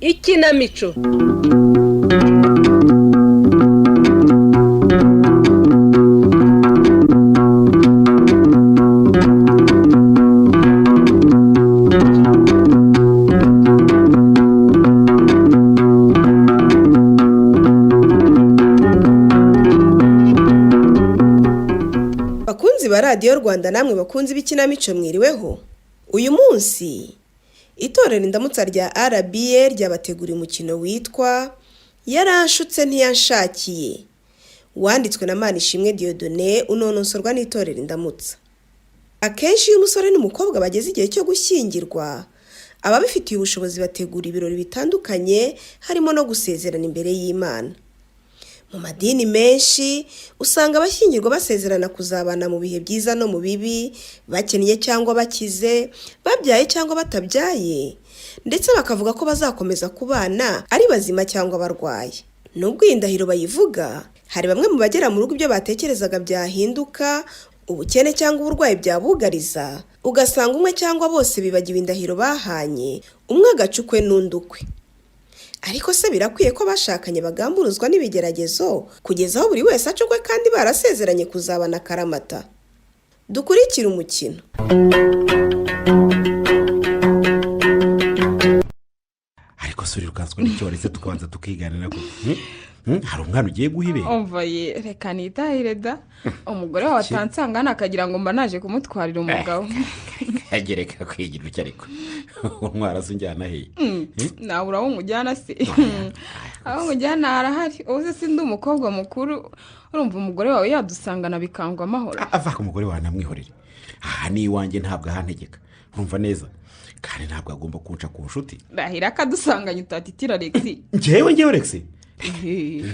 Ikinamico. Bakunzi ba Radiyo Rwanda, namwe bakunzi b'ikinamico, mwiriweho. Uyu munsi itorero Indamutsa rya RBA ryabateguriye umukino witwa "Yaranshutse Ntiyanshakiye", wanditswe na Manishimwe Dieudonné, unonosorwa n'itorero Indamutsa. Akenshi iyo umusore n'umukobwa bageze igihe cyo gushyingirwa, ababifitiye ubushobozi bategura ibirori bitandukanye, harimo no gusezerana imbere y'Imana. Mu madini menshi usanga abashyingirwa basezerana kuzabana mu bihe byiza no mu bibi, bakennye cyangwa bakize, babyaye cyangwa batabyaye, ndetse bakavuga ko bazakomeza kubana ari bazima cyangwa barwaye. Nubwo iyi ndahiro bayivuga, hari bamwe mu bagera mu rugo ibyo batekerezaga byahinduka, ubukene cyangwa uburwayi byabugariza, ugasanga umwe cyangwa bose bibagiwe indahiro bahanye, umwe agaca ukwe n'undi ukwe. Ariko se birakwiye ko abashakanye bagamburuzwa n'ibigeragezo kugeza aho buri wese aca ukwe kandi barasezeranye kuzabana akaramata? Dukurikire umukino. Ariko se urirukanswe n'icyo? Waretse tukabanza tukiganira ko hari umwana ugiye guha ibere. Umva ye, reka nitahire da, umugore wawe atansanga akagira ngo mba naje kumutwarira umugabo. Gereka kwigira utya, ariko umwara se unjyana hehe? Nabura aho umujyana se? Aho umujyana harahari. Ubu se sindi umukobwa mukuru? Urumva umugore wawe yadusangana bikangwa amahoro? Ava ku mugore wawe, namwihorere. Aha ni iwanjye, ntabwo ahantegeka, urumva neza, kandi ntabwo agomba kunca ku nshuti. Rahira akadusanganye utatitira, Alexi. Ngewe Alexi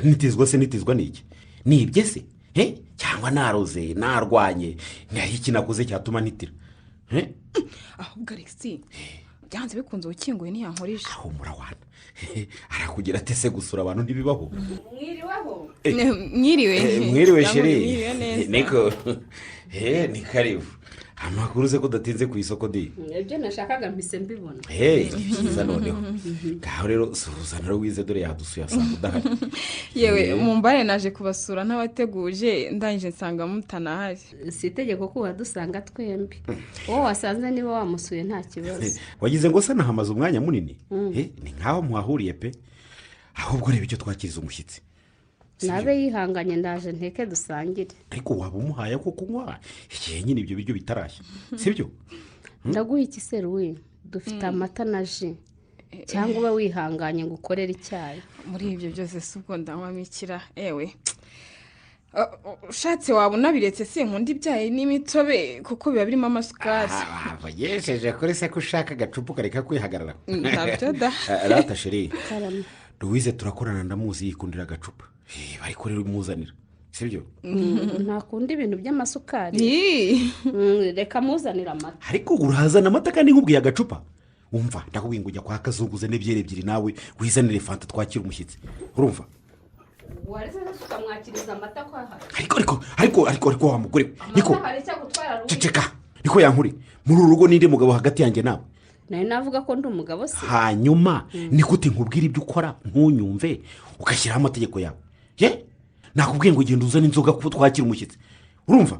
nitizwa se? Nitizwa ni iki? Nibye se? He? Cyangwa naroze, narwanye? Ntaho iki nakoze cyatuma nitira? He? Ahubwo Alexi, byanze bikunze ukinguye ntiyankoresha. Humura wana, arakugira ate se? Gusura abantu ntibibaho. Mwiriweho. Mwiriwe. Mwiriwe. Cyangwa Chérie. mwiriwe neza. Niko, ni karibu. Amakuru se ko udatinze ku isoko di? Ibyo nashakaga mpise mbibona. Ni byiza. Noneho ngaho rero suhuza na Louise, dore yadusuye asanga udahari. Yewe, mumbare naje kubasura ntabateguje, ndangije nsanga mutanahari. Si itegeko ko wadusanga twembi. Uwo wasanze niba wamusuye nta kibazo. Wagize ngo se nahamaze umwanya munini? Ni nkaho muhahuriye pe. Ahubwo reba icyo twakiriza umushyitsi. Nabe yihanganye, ndaje nteke dusangire. Ariko waba umuhaye ko kunywa igihe nyine ibyo biryo bitarashya, sibyo? Ndaguha iki se, Louis? Dufite amata na jus, cyangwa ube wihanganye ngo ukorere icyayi. Muri ibyo byose si ubwo ndanywamo ikira? Ewe, ushatse waba unabiretse, sinkunda ibyayi n'imitobe kuko biba birimo amasukari. Wagesheje kuri se ko ushaka agacupa ukareka kwihagarara. Ntabyo da. Rata chérie. Karame. Louise turakorana, ndamuzi, yikundira agacupa. Bari kuri muzanira, sibyo? Ntakunda ibintu by'amasukari. Ii. Reka muzanire amata. Ariko urazana amata kandi nkubwiye agacupa. Wumva, ndakubwiye ngo ujya kwa Kazunguze n'ebyiri ebyiri, nawe wizanire fanta, twakira umushyitsi, urumva? Waretse se tukamwakiriza amata ko ahari? Ariko wa mugore we, niko. Amata hari icyo agutwara, Louis? Ceceka. Niko yankuri, muri uru rugo ninde mugabo hagati yanjye nawe? Nari navuga ko ndi umugabo se? Hanyuma ni gute nkubwira ibyo ukora ntunyumve, ugashyiraho amategeko yawe? Ye, nakubwiye ngo ugenda uzane inzoga kuko twakira umushyitsi, urumva?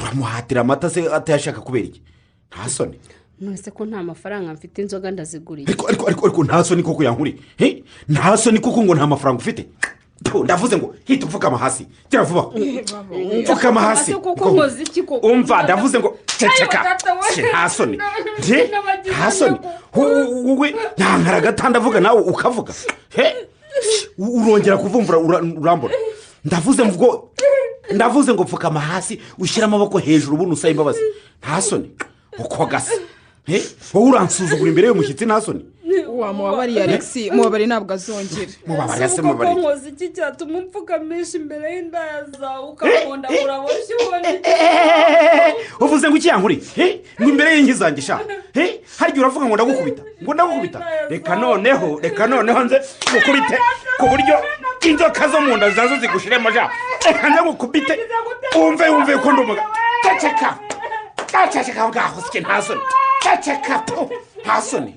Uramuhatira amata se atayashaka kubera iki? Nta soni? None ko nta mafaranga mfite, inzoga ndaziguriye? Ariko nta soni koko yankuri? He? Nta soni koko ngo nta mafaranga ufite? Pfu, ndavuze ngo hita upfukama hasi, gira vuba, pfukama hasi. Ase koko nkoze iki koko? Umva, ndavuze ngo ceceka. Ayiwa, data we. Se, nta soni? Nte? Nta soni wowe? Nyankara agatanda avuga nawe ukavuga. He, urongera kuvumvura, urambura. Ndavuze ngo pfukama hasi, ushyire amaboko hejuru, ubundi usaba imbabazi. Nta soni uko gasa? He, wowe uransuzugura imbere y'umushyitsi, nta soni? Wamubabariye, Alexi, mubabari, ntabwo azongera. Mubabariye se? Koko Mubabariye. nkoze iki cyatuma upfukamisha imbere y'indaya zawe, ukamundagura boshye? Uvuze ngo iki yankuri? Ngo imbere y'inki zanjye sha. Harya uravuga ngo ndagukubita. Ngo ndagukubita. Reka noneho nze gukubite ku buryo inzoka zo mu nda zazo zigushiremo sha. Reka nze gukubite. Umve ko ndumuga. Ceceka. Ceceka ngaho sike nta soni. Ceceka po. Nta soni.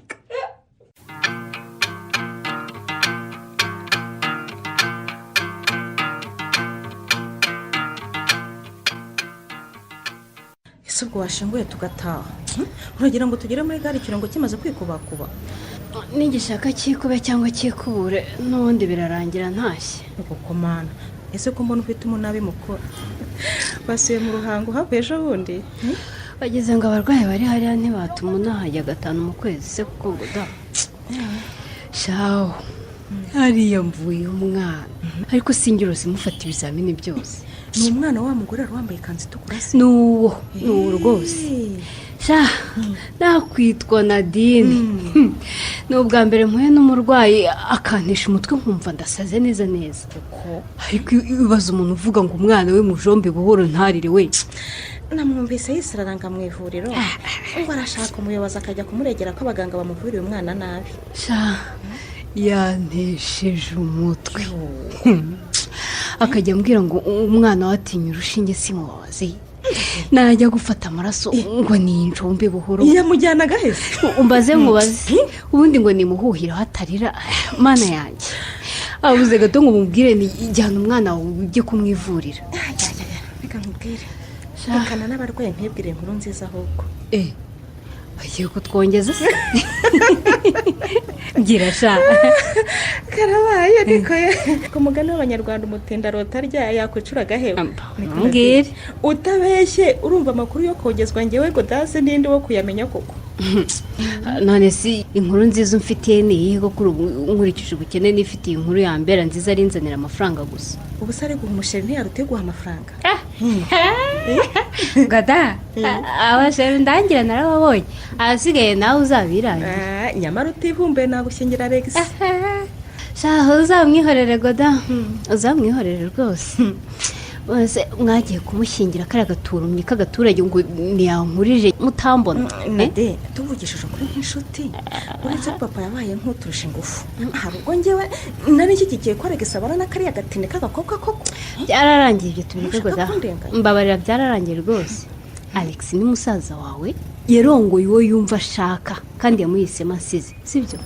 Ese ubwo washinguye tugataha uragira ngo tugere muri gare ikirango kimaze kwikubakuba nigishaka cyikube cyangwa cyikubure n'ubundi birarangira ntashye uko mana ese ko mbona ufite umunabi mukora basuye mu ruhango havuye ejo bundi bageze ngo abarwayi bari hariya ntibatuma unahajya 5 mu kwezi se kuko ngo da shawo hariya mvuye umwana ariko singira simufata ibizamini byose ni umwana wa mugore wari wambaye ikanzu itukura se nuwo rwose sha nakwitwa Nadine ni ubwa mbere mpuye n'umurwayi akantisha umutwe nkumva ndasaze neza neza ariko ibibazo umuntu uvuga ngo umwana we mujombe buhoro ntarire we namwumvise yisararanga mu ivuriro ngo arashaka umuyobozi akajya kumuregera ko abaganga bamuvuriye umwana nabi sha yantesheje umutwe akajya ambwira ngo umwana watinya urushinge simubabaze najya gufata amaraso ngo ni injombe buhoro yamujyanaga hese umbaze nkubaze ubundi ngo nimuhuhire hatarira mana yanjye abuze gato ngo mubwire ni jyana umwana wawe ujye kumwivurira reka nkubwire rekana n'abarwayi ntibwire inkuru nziza ahubwo agiye kutwongeza se ngira sha karabaye niko ku mugani w'abanyarwanda umutinda rota rya yakwicura agaheba mbwire utabeshye urumva amakuru yo kogezwa ngewe godase n'indi wo kuyamenya koko none si inkuru nziza umfitiye ni iyihe koko nkurikije ubukene nifitiye inkuru ya mbera nziza arinzanira amafaranga gusa ubu se ari guha umusheri ntiyarute guha amafaranga gada abasheri ndangira narababonye ahasigaye nawe uzabirangira nyamara utivumbuye nagushyingira Alex shaho uzamwihorere goda uzamwihorere rwose bose mwagiye kumushyingira kariya gaturumye k'agaturage ngo ntiyankurije mutambona Nade tuvugishije ukuri nk'inshuti uretse ko papa yabaye nk'uturusha ingufu hari ubwo ngewe nari nshyigikiye ko Alex abana na kariya gatine k'agakobwa koko byararangiye ibyo tubireke goda mbabarira byararangiye rwose Alex ni musaza wawe yarongoye uwo yumva ashaka kandi yamuhisemo asize sibyo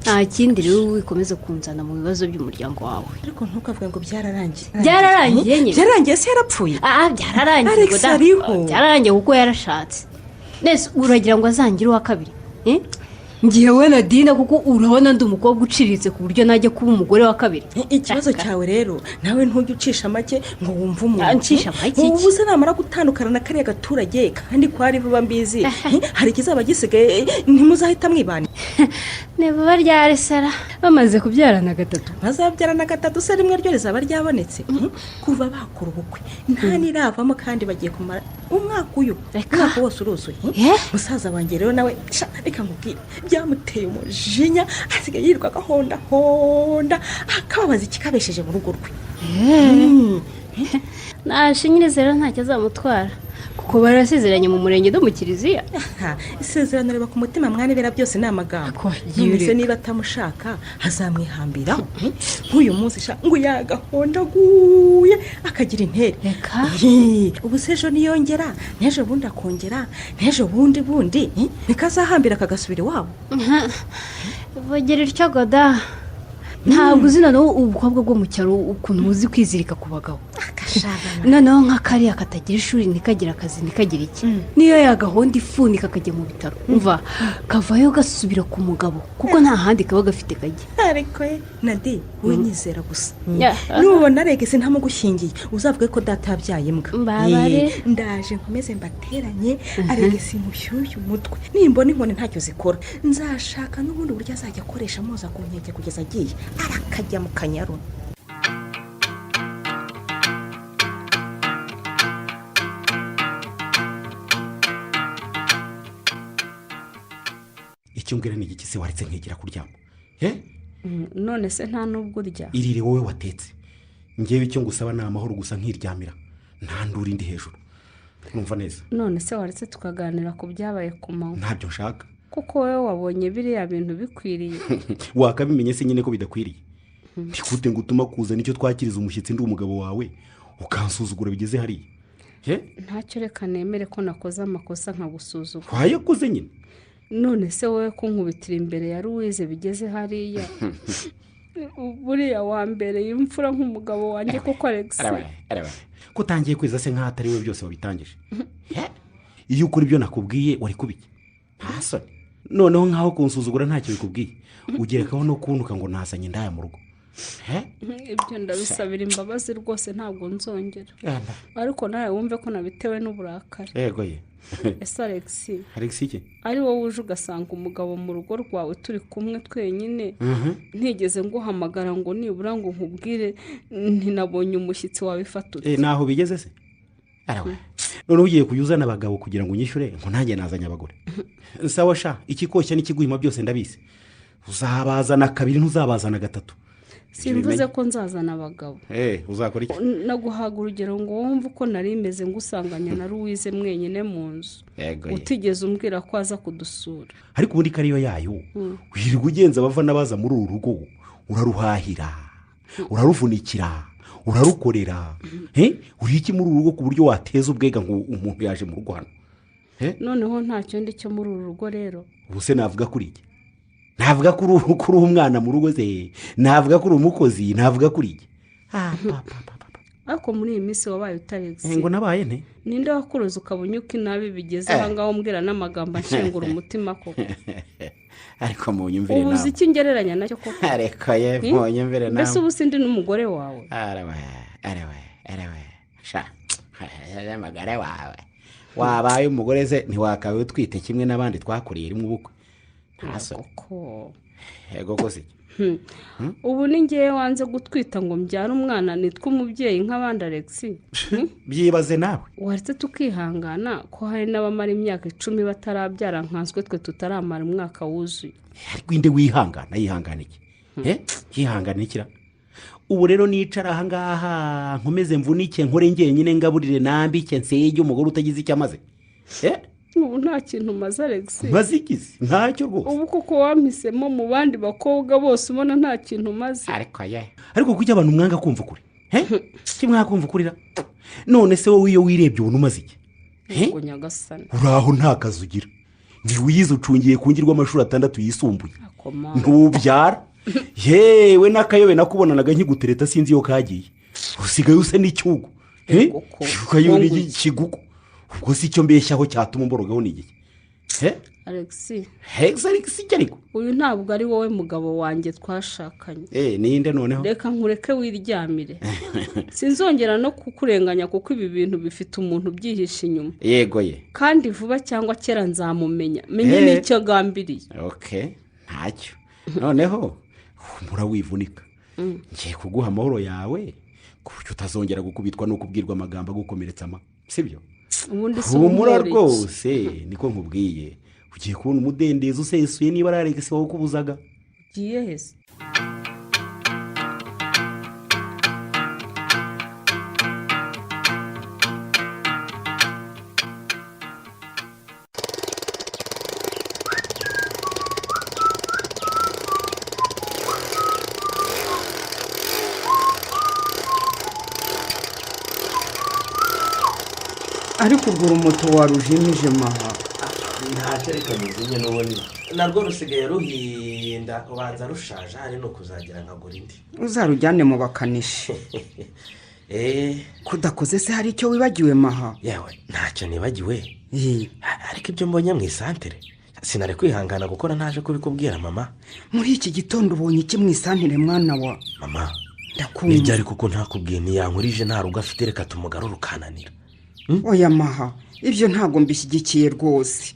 nta kindi rero wikomeza kunzana mu bibazo by'umuryango wawe ariko ntukavuge ngo byararangiye byararangiye nyine byararangiye se yarapfuye byararangiye Alex ariho byararangiye kuko yarashatse nese uragira ngo azangire uwa kabiri ngewe Nadine kuko urabona ndi umukobwa uciriritse ku buryo najya kuba umugore wa kabiri ikibazo cyawe rero nawe ntujye ucisha make ngo wumve umuntu ncisha make ubu se namara gutandukana na kariya gaturage kandi ko ari vuba mbizi hari ikizaba gisigaye ntimuzahita mwibana ni vuba rya resara bamaze kubyarana 3 bazabyarana 3 se rimwe ryo rizaba ryabonetse kuva bakora ubukwe nta niravamo kandi bagiye kumara umwaka uyu umwaka wose uruzuye musaza wanjye rero nawe reka nkubwire byamuteye umujinya asigaye yirirwa agahonda honda akababaza ikikabesheje mu rugo rwe nashinyirize rero ntacyo azamutwara kuko barasezeranye mu murenge no mu kiliziya isezerano riba ku mutima mwana byose ni amagambo none niba atamushaka azamwihambiraho nk'uyu munsi ngo yagahondaguye akagira intere ubu se ejo niyongera n'ejo bundi akongera n'ejo bundi bundi ntikazahambira akagasubira iwabo vugira ityo goda ntabwo uzi noneho ubukobwa bwo mu cyaro ukuntu buzi kwizirika ku bagabo noneho nka kariya katagira ishuri ntikagira akazi ntikagira iki niyo yagahonda ifunika akajya mu bitaro umva kavayo gasubira ku mugabo kuko nta handi kaba gafite kajya ariko Nadi wowe nyizera gusa nubona Alex ntamugushyingiye uzavuge ko data yabyaye imbwa ndaje nkomeze mbateranye Alex mushyushye umutwe nimbona inkoni ntacyo zikora nzashaka n'ubundi buryo azajya akoresha amoza ku nkeke kugeza agiye arakajya mu kanyaru Icyo mbwira ni igiki se waretse nkigira kuryama none se nta n'ubwo urya irire wowe watetse ngewe icyo ngusaba ni amahoro gusa nkiryamira nta nduri ndi hejuru Urumva neza. None se waretse tukaganira ku byabaye ku manywa? Ntabyo nshaka. Kuko wowe wabonye biriya bintu bikwiriye. Wakabimenye se nyine ko bidakwiriye. Ntikute ngo utuma kuzana icyo twakiriza umushyitsi ndi umugabo wawe ukansuzugura bigeze hariya. Ntacyo, reka nemere ko nakoze amakosa nkagusuzugura. Wayakoze nyine. None se wowe kunkubitira imbere ya Louise bigeze hariya, buriya wa mbere imfura nk'umugabo wanjye koko Alex? Ko utangiye kweza se nk'aho atari we byose wabitangije. Iyo ukora ibyo nakubwiye wari kubiki? Nta soni. Noneho nk'aho kunsuzugura ntacyo bikubwiye, ugerekaho no kuntuka ngo nazanye indaya mu rugo. Ibyo ndabisabira imbabazi rwose, ntabwo nzongera. Ariko nawe wumve ko nabitewe n'uburakari. Yego ye. Ese Alex, Alex iki? Ari wowe uje ugasanga umugabo mu rugo rwawe turi kumwe twenyine, ntigeze nguhamagara ngo nibura ngo nkubwire ntinabonye umushyitsi wabifata ute? Naho bigeze se? Arawe. None ugiye kuyuzana abagabo kugira ngo unyishyure ngo nanjye nazanye abagore. Sawa sha, ikikoshya n'ikiguhima byose ndabizi. Uzabazana kabiri ntuzabazana gatatu. Simvuze ko nzazana abagabo. Uzakora iki? Naguhaga urugero ngo wumve uko nari meze ngusanganya na Louise mwenyine mu nzu. Utigeze umbwira ko aza kudusura. Ariko ubundi kariyo yayo wirirwa ugenza abava n'abaza muri uru rugo, uraruhahira, uraruvunikira, urarukorera. Uri iki muri uru rugo ku buryo wateza ubwega ngo umuntu yaje mu rugo hano? Noneho ntacyo ndi cyo muri uru rugo rero. Ubu se navuga kuri iki? Navuga ko uri umwana mu rugo ze, navuga ko uri umukozi, navuga kuri iki? Ariko muri iyi minsi wabaye utaretse. Ngo nabaye nte? Ninde wakuroza ukabunyuka inabi bigeze aha ngaho umbwira n'amagambo anshengura umutima koko? Ariko munyumvire nawe. Ubuze iki ngereranya nacyo koko? Ariko ye munyumvire nawe. Mbese ubu sindi n'umugore wawe? Arawe, arawe, arawe. Sha, amagare wawe. Wabaye umugore se ntiwakabaye utwite kimwe n'abandi twakuriye rimwe ubukwe. Koko. Yego kose. Ubu ni ngewe wanze gutwita ngo mbyare umwana nitwa umubyeyi nk'abandi Alex. Byibaze nawe. Waretse tukihangana ko hari n'abamara imyaka 10 batarabyara nkanswe twe tutaramara umwaka wuzuye. Ariko inde wihangana yihangana iki? Yihangana ikira. Ubu rero nicara aha ngaha nkomeze mvunike nkore ngenyine ngaburire nambike nseye umugore utagize icyo amaze. Ubu nta kintu maze Alex. Mazigize ntacyo rwose. Ubu kuko wampisemo mu bandi bakobwa bose ubona nta kintu maze. Ariko ye. Ariko kujya abantu mwanga kumva ukuri. Kimwe kumva ukurira. None se wowe iyo wirebye ubona umaze iki? Ngo nyagasani. Uraho nta kazi ugira. Ni wize ucungiye kungirwa amashuri 6 yisumbuye. Ntubyara. Yewe n'akayobe nakubonanaga nkigutereta sinzi iyo kagiye. Usigaye use n'icyugo. Ukayobe n'ikigugo. Ubwo si icyo mbeshyaho cyatuma mborogaho ni igiki? Alex. Alex ariko. Uyu ntabwo ari wowe mugabo wanjye twashakanye. Ninde noneho? Reka nkureke wiryamire. Sinzongera no kukurenganya kuko ibi bintu bifite umuntu byihishe inyuma. Yego ye. Kandi vuba cyangwa kera nzamumenya. Menye n'icyo agambiriye. Okay, ntacyo. Noneho humura wivunika. Ngiye kuguha amahoro yawe ku buryo utazongera gukubitwa no kubwirwa amagambo agukomeretsa ama. Sibyo? Ubundi se humura rwose niko nkubwiye. Ugiye kubona umudendezo usesuye niba ari Alex wowe kubuzaga. Ugiye hese? Ariko urwo rumoto warujimije maha. Ntacyo reka muzinye n'ubundi narwo rusigaye ruhinda ubanza rushaje hari no kuzagira nkagura indi. Uzarujyane mu bakanishi. Kudakoze se hari icyo wibagiwe maha? Yewe ntacyo nibagiwe. Ariko ibyo mbonye mu isantere sinari kwihangana gukora ntaje kubikubwira mama. Muri iki gitondo ubonye iki mu isantere mwana wa mama? Ndakumva. Nijya ariko ko ntakubwiye ntiyankurije nta rugo afite reka tumugarure ukananira. Oya maha, ibyo ntabwo mbishyigikiye rwose.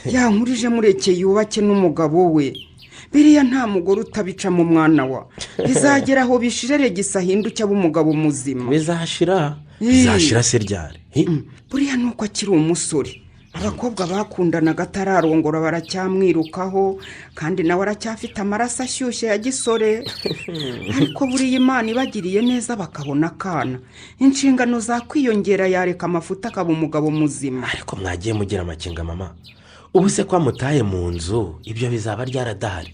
Yankurije mureke yubake n'umugabo we. Biriya nta mugore utabica mu mwana wa. Bizagera aho bishirere gisahinduke abo umugabo muzima. Bizashira. Bizashira se ryari? Buriya nuko akiri umusore. Abakobwa bakundanaga atararongora baracyamwirukaho, kandi nawe aracyafite amaraso ashyushye ya gisore. Ariko buriya Imana ibagiriye neza bakabona akana, inshingano zakwiyongera, yareka amafuta akaba umugabo muzima. Ariko mwagiye mugira amakenga mama, ubu se ko amutaye mu nzu ibyo bizaba ryaradahari?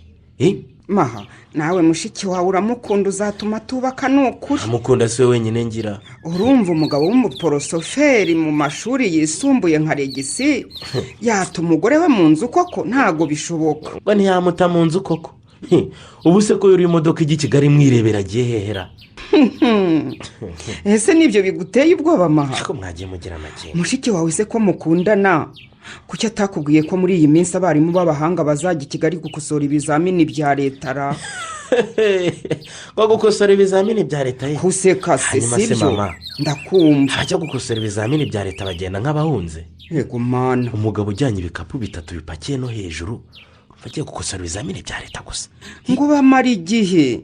Maha, nawe mushiki wawe uramukunda, uzatuma tubaka ni ukuri. Amukunda si we wenyine ngira. Urumva umugabo w'umuporosoferi mu mashuri yisumbuye nka Regisi yata umugore we mu nzu koko? Ntago bishoboka. Ngo ntiyamuta mu nzu koko? Ubu se ko yuri imodoka ijya i Kigali mwirebera agiye hehera? Ese nibyo biguteye ubwoba Maha? Ariko mwagiye mugira amakenga. Mushiki wawe se ko mukundana, kuki atakubwiye ko muri iyi minsi abarimu b'abahanga bazajya i Kigali gukosora ibizamini bya leta ra? Ngo gukosora ibizamini bya leta ye? Kuseka se sibyo? Ndakumva. Abajya gukosora ibizamini bya leta bagenda nk'abahunze. Yego mana. Umugabo ujyanye ibikapu 3 bipakiye no hejuru bagiye gukosora ibizamini bya leta gusa. Ngo bamara igihe.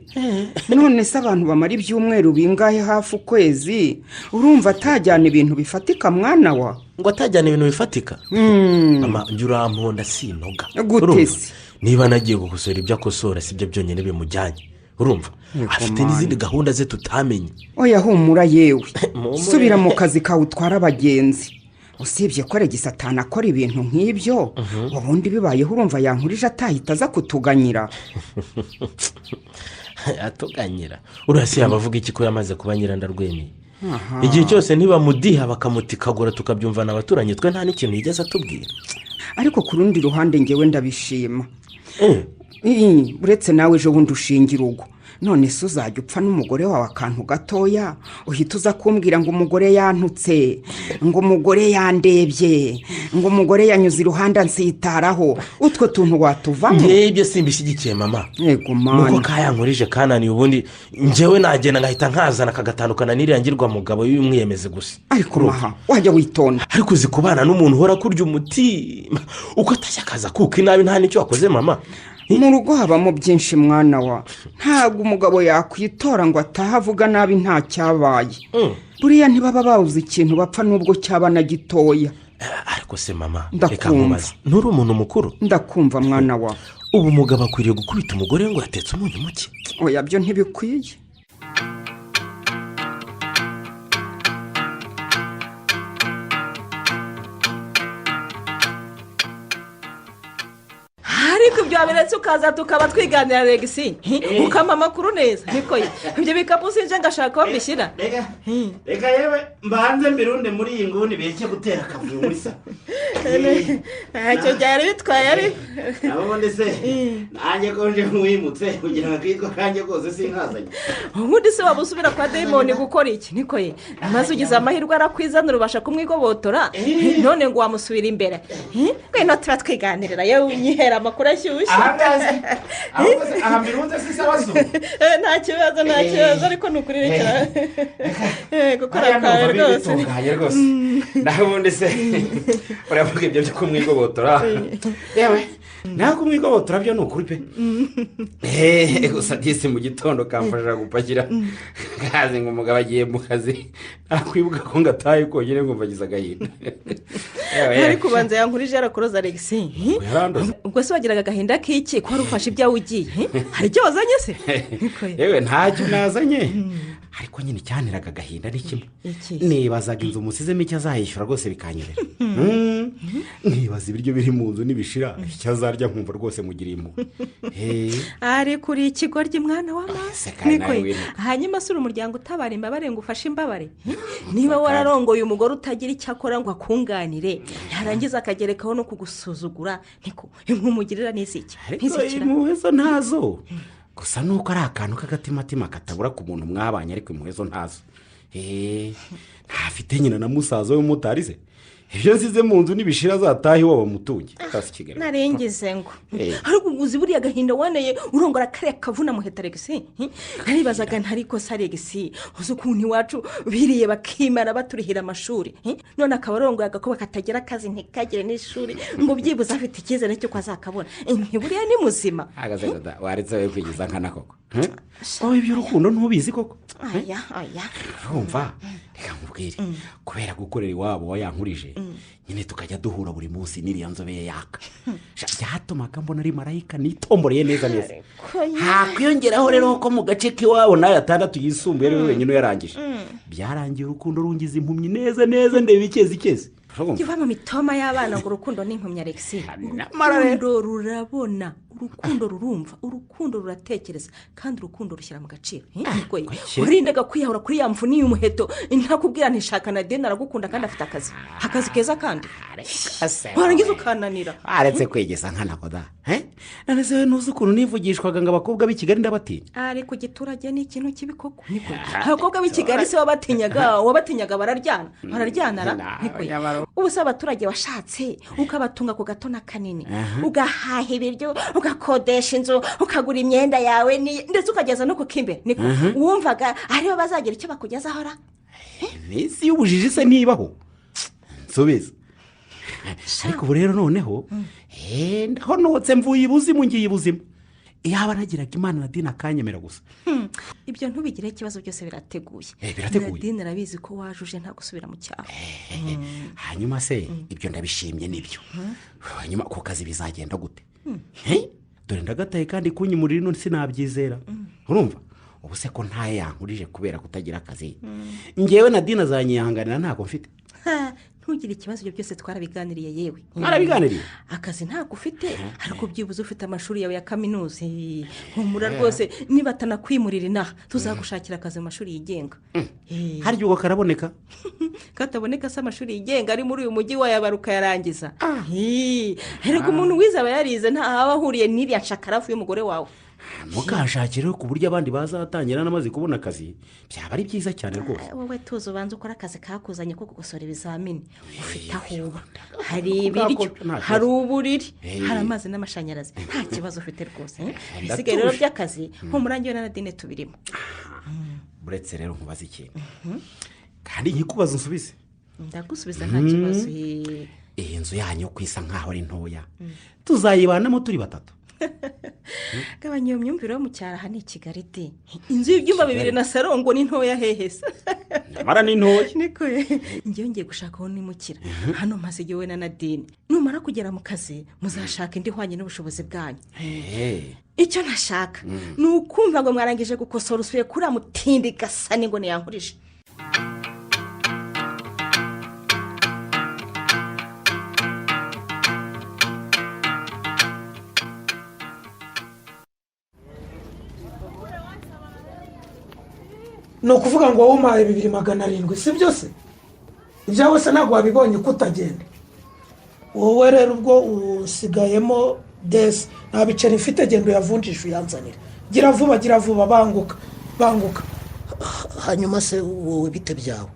None se abantu bamara ibyumweru bingahe, hafi ukwezi, urumva atajyana ibintu bifatika mwana wa? Ngo atajyana ibintu bifatika? Mama, njye uramponda sinoga. Gute se? Niba nagiye gukosora ibyo akosora si byo byonyine bimujyanye, urumva afite n'izindi gahunda ze tutamenye. Oya humura yewe, subira mu kazi kawe utwara abagenzi. Usibye ko Regisi atanakora ibintu nk'ibyo, ubundi bibayeho urumva Yankurije atahita aza kutuganyira. Atuganyira? Uriya si yaba avuga iki ko yamaze kuba nyirandarwemeye? Igihe cyose ntibamudiha bakamutikagura tukabyumvana abaturanyi, twe nta n'ikintu yigeze atubwira. Ariko ku rundi ruhande ngewe ndabishima. Uretse nawe ejo bundi ushinga urugo, none se uzajya upfa n'umugore wawe akantu gatoya uhita uza kumbwira ngo umugore yantutse, ngo umugore yandebye, ngo umugore yanyuze iruhande ansitaraho, utwo tuntu watuvamo? Ngewe simbishyigikiye mama. Yego mana. Nuko kayankurije kananiye, ubundi ngewe nagenda ngahita nkazana kagatandukana n'iriya ngirwa mugabo y'umwiyemezi gusa. Ariko maha, wajya witonda. Ariko uzi kubana n'umuntu uhora kurya umutima uko atashye akaza kuka inabi nta n'icyo wakoze mama. Mu rugo habamo byinshi mwana wa, ntabwo umugabo yakwitora ngo atahe avuga nabi nta cyabaye. Buriya ntibaba babuze ikintu bapfa nubwo cyaba na gitoya. Ariko se mama, reka nkubaze, nturi umuntu mukuru? Ndakumva mwana wa. Ubu umugabo akwiriye gukubita umugore ngo yatetse umunyu muke? Oya byo ntibikwiye. Ariko ibyo wabiretse ukaza tukaba twiganira Regisi, ukama amakuru neza. Niko ibyo bikapu sinje ngashaka aho mbishyira. Reka yewe mbanze mbirunde muri iyi nguni bireke gutera akavuyo muri sa. Ntacyo byari bitwaye ariko. Ubundi se nanjye ko nje nkwimutse kugira ngo akitwa kanjye kose sinkazanye. Ubundi se waba usubira kwa Dayimoni gukora iki? Niko ye, maze ugize amahirwe arakwizanira ubasha kumwigobotora, none ngo wamusubira imbere. Ngwino tuba twiganirira yewe unyihera amakuru ashyushye. Aha mbirunze si sawa zo. Nta kibazo, nta kibazo, ariko ni ukuri rekera gukora kwawe rwose. Naho ubundi se uravuga ibyo byo kumwigobotora? Yewe naho kumwigobotora byo ni ukuri pe. Gusa disi mu gitondo kamfasha gupakira kazi ngo umugabo agiye mu kazi, nakwibuka ko ngataye konyine ngo mbagize agahinda. Ariko ubanza Yankurije yarakoroza Regisi. Ubwo se wagiraga agahinda k'iki ko wari ufashe ibyawe ugiye? Hari icyo wazanye se? Yewe ntacyo nazanye, ariko nyine cyanteraga agahinda ni kimwe. Nibazaga inzu musizemo icyo azayishyura rwose bikanyobera. Nibaza ibiryo biri mu nzu nibishira icyo azarya nkumva rwose mugiriye impuhwe. Ariko uri ikigoryi mwana w'amaso. Hanyuma se uri umuryango utabara imbabare ngo ufashe imbabare? Niba wararongoye umugore utagira icyo akora ngo akunganire, yarangiza akagerekaho no kugusuzugura, niko nkumugirira n'iziki? Ariko impuhwe zo ntazo. Gusa nuko ari akantu k'agatimatima katabura ku muntu mwabanye, ariko impuhwe zo ntazo. Ntafite nyina na musaza w'umumotari se? Ibyo nsize mu nzu nibishira azatahe iwabo mutunge. Narengeze ngo ariko uzi buriya agahinda waneye urongora kariya kavuna muheta Regisi. Naribazaga ntariko se Regisi, uzi ukuntu iwacu biriye bakimara baturihira amashuri, none akaba arongoye agakoba katagira akazi ntikagire n'ishuri, ngo byibuze afite icyizere cy'uko azakabona. Ntiburiya ni muzima. Waretse we kwigiza nkana koko. Wowe iby'urukundo ntubizi koko? Aya aya. Urumva reka nkubwire, kubera gukorera iwabo wa Yankurije, Nyine tukajya duhura buri munsi n'iriya nzobe ye yaka. Sha, byatumaga mbona ari marayika nitomboreye neza neza. Hakwiyongeraho rero ko mu gace k'iwabo n'ayo atandatu yisumbuye ari we wenyine uyarangije. Byarangiye urukundo rungiza impumyi neza neza, ndeba ikezi ikezi. Jya uva mu mitoma y'abana ngo urukundo ni impumyi, Alexi. Nyamara rero- Urukundo rurabona, urukundo rurumva, urukundo ruratekereza, kandi urukundo rushyira mu gaciro. Niko ye. Kuki? Warindaga kwiyahura kuri ya mvuni y'umuheto, ntakubwira ntishaka na deni, aragukunda kandi afite akazi, akazi keza, kandi warangiza ukananira. Aretse kwegeza nkana koda. None se wowe ntuzi ukuntu nivugishwaga ngo abakobwa b'i Kigali ndabatinya? Ariko igiturage ni ikintu kibi koko. Niko ye. Abakobwa b'i Kigali se wabatinyaga? Wabatinyaga bararyana, bararyana ra. Niko ye. Ubu se abaturage washatse ukabatunga ku gato na kanini, ugahaha ibiryo, ugakodesha inzu, ukagura imyenda yawe, ndetse ukageza no ku k'imbere, niko wumvaga aribo bazagira icyo bakugezaho ra? Iminsi y'ubujiji se ntibaho? Nsubiza. Ariko ubu rero noneho ndahonotse, mvuye ibuzimu ngiye ibuzima. Iyaba nagiraga Imana na dini akanyemera gusa. Ibyo ntubigireho ikibazo, byose birateguye. Birateguye. Nadine arabizi ko wajuje nta gusubira mu cyaro. Hanyuma se ibyo ndabishimye nibyo, hanyuma ku kazi bizagenda gute? Dore ndagataye kandi kunyimurira ino sinabyizera. Urumva ubu se ko ntayo yankurije kubera kutagira akazi, ngewe na dini azanyihanganira ntabwo mfite? Ha, ntugire ikibazo, ibyo byose twarabiganiriye yewe. Mwarabiganiriye? Akazi ntabwo ufite, ariko byibuze ufite amashuri yawe ya kaminuza. Humura rwose, niba atanakwimurira inaha tuzagushakira akazi mu mashuri yigenga. Harya ubwo karaboneka? Kataboneka se? Amashuri yigenga ari muri uyu mujyi wayabara ukayarangiza. Erega umuntu wize aba yarize, ntahaba ahuriye n'iriya nshakarafu y'umugore wawe. Mukashakire ku buryo abandi bazatangira namaze kubona akazi, byaba ari byiza cyane rwose. Wowe tuzi, ubanza ukora akazi kakuzanye ko gukosora ibizamini. Ufite aho uba, hari ibiryo, Nta kibazo. hari uburiri, hari amazi n'amashanyarazi, nta kibazo ufite rwose. Ibisigaye rero Ndatuje. by'akazi, humura, njyewe na Nadine tubirimo. Uretse rero nkubaze ikintu, kandi nkikubaza unsubize. Ndagusubiza, nta kibazo. Iyi nzu yanyu ko isa nkaho ari ntoya, tuzayibanamo turi batatu? Gabanya iyo myumvire yo mu cyaro. Aha ni i Kigali de. Inzu y'ibyumba bibiri na saro ngo ni ntoya hehe se? Nyamara ni ntoya. Niko ye. Ngewe ngiye gushaka aho nimukira. Hano maze igihe wowe na Nadine numara kugera mu kazi muzashaka indi ihwanye n'ubushobozi bwanyu. Icyo ntashaka ni ukumva ngo mwarangije gukosora usuye kuri mutindi gasa n'ingoni yankurije. Ni ukuvuga ngo wowe umpaye 2700, si byo se? Ibyawe se ntabwo wabibonye uko utagenda? Wowe rero ubwo usigayemo desi, nta biceri mfite. Genda uyavunjishe uyanzanire. Gira vuba, gira vuba, banguka, banguka. Hanyuma se wowe bite byawe?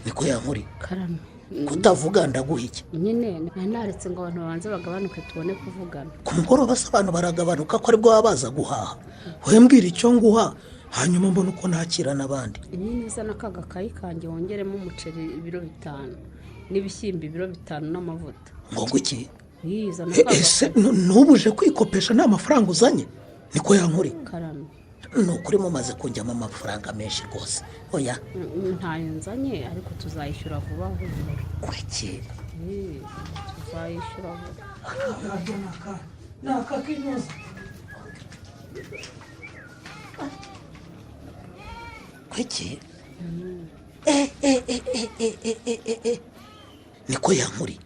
Niko yankuri? Karame. Kutavuga ndaguha iki? Nyine nari naretse ngo abantu babanze bagabanuke tubone kuvugana. Ku mugoroba se abantu baragabanuka, ko aribwo baba baza guhaha? Wowe mbwira icyo nguha, hanyuma mbona uko nakira n'abandi. Nyine uzana ka gakayi kanjye, wongeremo umuceri ibiro 5 n'ibishyimbo ibiro 5 n'amavuta. Ngo nguki? Yizana. Ese ntubuje kwikopesha nta mafaranga uzanye? Niko yankuri? Karame. Ni ukuri mumaze kunjyamo amafaranga menshi rwose, oya. Ntayo nzanye, ariko tuzayishyura vuba vuba. Kuki? Tuzayishyura vuba. Ni aka k'inoze. Kuki? Niko yankuri,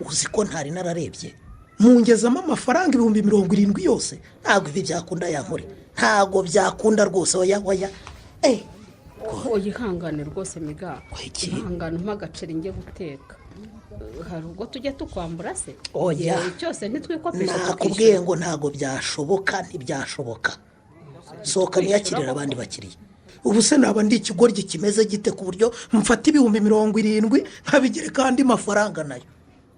uzi ko ntari nararebye? Mungezamo amafaranga 70,000 yose. Ntabwo ibi byakunda yankuri, ntabwo byakunda rwose, oya, oya. Uyihangane rwose miga. Kuki? Ihangane umpe agaceri njye guteka. Hari ubwo tujya tukwambura se? Oya. Igihe cyose ntitwikopesha? Nakubwiye ngo ntabwo byashoboka, ntibyashoboka. Sohoka niyakirira abandi bakiriya. Ubu se naba ndi ikigoryi kimeze gite ku buryo mfata 70,000 nkabigerekaho andi mafaranga nayo?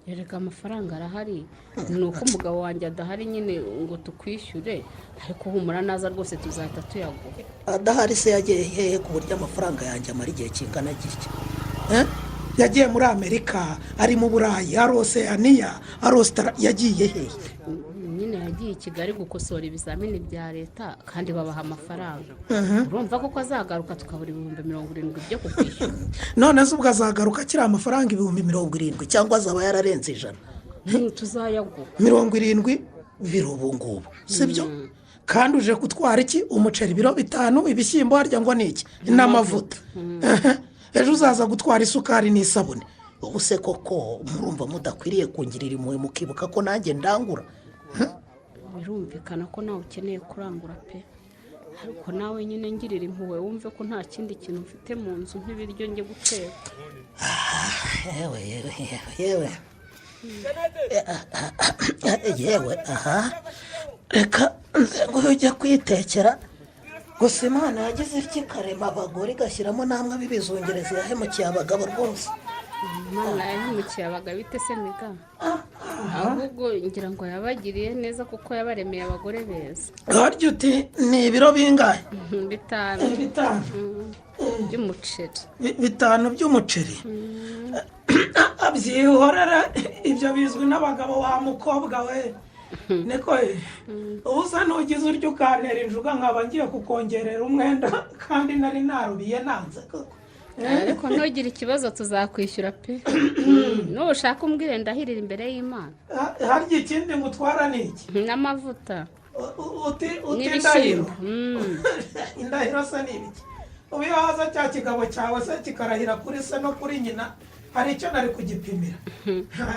Erega amafaranga arahari, ni uko umugabo wanjye adahari nyine ngo tukwishyure, ariko humura naza rwose tuzahita tuyaguha. Adahari se yagiye hehe ku buryo amafaranga yanjye amara igihe kingana gitya? Yagiye muri Amerika, ari mu Burayi, ari Oseyaniya, ari Ositara, yagiye hehe? Nyine. nyine yagiye i Kigali gukosora ibizamini bya leta kandi babaha amafaranga. Urumva koko azagaruka tukabura 70,000 byo kukwishyura? None se ubwo azagaruka akiri amafaranga 70,000 cyangwa azaba yararenze 100? Tuzayaguha. 70 biri ubu ngubu, sibyo? Kandi uje gutwara iki? Umuceri ibiro 5, ibishyimbo, harya ngo ni iki, n'amavuta. Ejo uzaza gutwara isukari n'isabune. Ubu se koko murumva mudakwiriye kungirira impuhwe, mukibuka ko nanjye ndangura? Birumvikana ko nawe ukeneye kurangura pe, ariko nawe nyine ngirira impuhwe, wumve ko nta kindi kintu mfite mu nzu nk'ibiryo njye guteka. Yewe yewe yewe yewe, aha reka nze ujya kwitekera. Gusa Imana yagize itya ikarema abagore, igashyiramo namwe b'ibizungerezi, yahemukiye abagabo rwose. Imana yahemukiye abagabo ite se miga? Ahubwo ngira ngo yabagiriye neza kuko yabaremeye abagore beza. Harya uti ni ibiro bingahe? 5. 5 by'umuceri. 5 by'umuceri, byihorera, ibyo bizwi n'abagabo wa mukobwa we. Niko ubu usa n'ugize urya ukantera injuga, nkaba ngiye kukongerera umwenda kandi nari narubiye nanze koko. Ariko ntugire ikibazo, tuzakwishyura pe. Nushaka umbwire ndahirira imbere y'Imana. Harya ikindi ngutwara ni iki? N'amavuta. Uti indahiro? Indahiro se ni ibiki? Ubu iyo haza cya kigabo cyawe se kikarahira kuri se no kuri nyina, hari icyo nari kugipimira,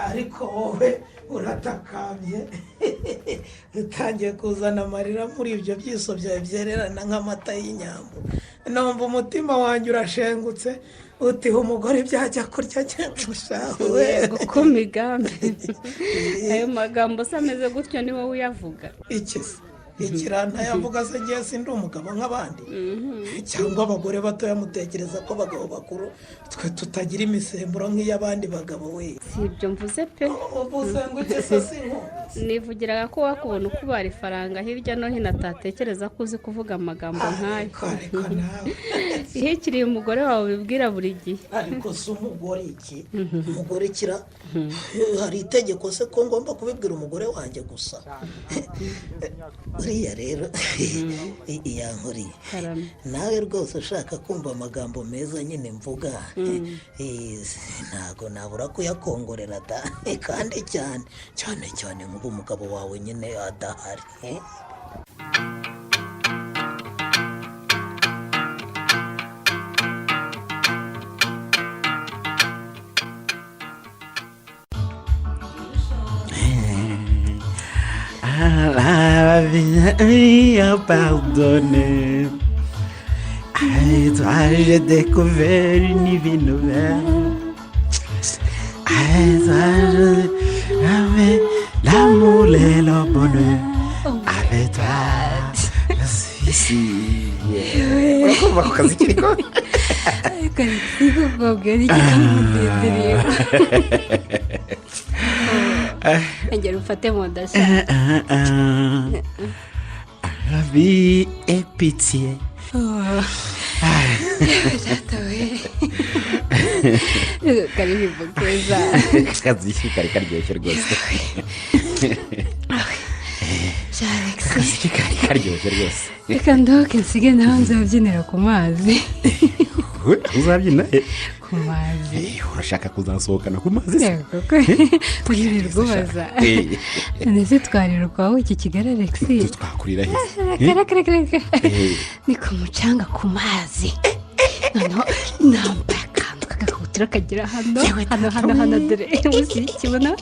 ariko wowe uratakambye, utangiye kuzana amarira muri ibyo byiso byawe byererana nk'amata y'inyambo. Numva umutima wanjye urashengutse, utiha umugore byajya kurya cyangwa. Yego ko migambi, ayo magambo se ameze gutyo ni wowe uyavuga? Iki se ikiranta yavuga se? Ngiye sindi umugabo nk'abandi? Cyangwa abagore batoya mutekereza ko abagabo bakuru twe tutagira imisemburo nk'iy'abandi bagabo we? Si ibyo mvuze pe. Uvuze ngo iki se? Si nkumva. Nivugiraga ko wakubona ukubara ifaranga hirya no hino atatekereza ko uzi kuvuga amagambo nk'ayo. Ariko nawe. Ihikiriye umugore wawe ubibwira buri gihe. Ariko si umugore iki? Umugore kira hari itegeko se ko ngomba kubibwira umugore wanjye gusa? Uriya rero iyankuriye nawe rwose, ushaka kumva amagambo meza nyine mvuga, ntabwo nabura kuyakongorera da, kandi cyane cyane cyane nk'ubu umugabo wawe nyine adahari. La vie a pardonné. Avec toi, j'ai découvert une vie nouvelle. Avec toi, avec l'amour et le bonheur. Avec toi, je suis si. Urakumva ako kazi kiriko? Ariko sikubwira iki kamudenderiye. Ongera ufate mu ndashaka. La vie est pitié. Data we, karirimbo keza. Akazi kari karyoshye rwose. Akazi kari karyoshye rwose. Reka ndoke nsige nawe nzabyinira ku mazi. Uzabyina ku mazi? Urashaka kuzasohokana ku mazi se? Wirirwa ubaza. None se twarira ukwawe iki Kigali, Alexi? Twakurira he? Reka reka reka, ni ku mucanga ku mazi. Noneho nambaye akantu k'agakabutura kagira hano hano hano hano, dore munsi y'ikibona,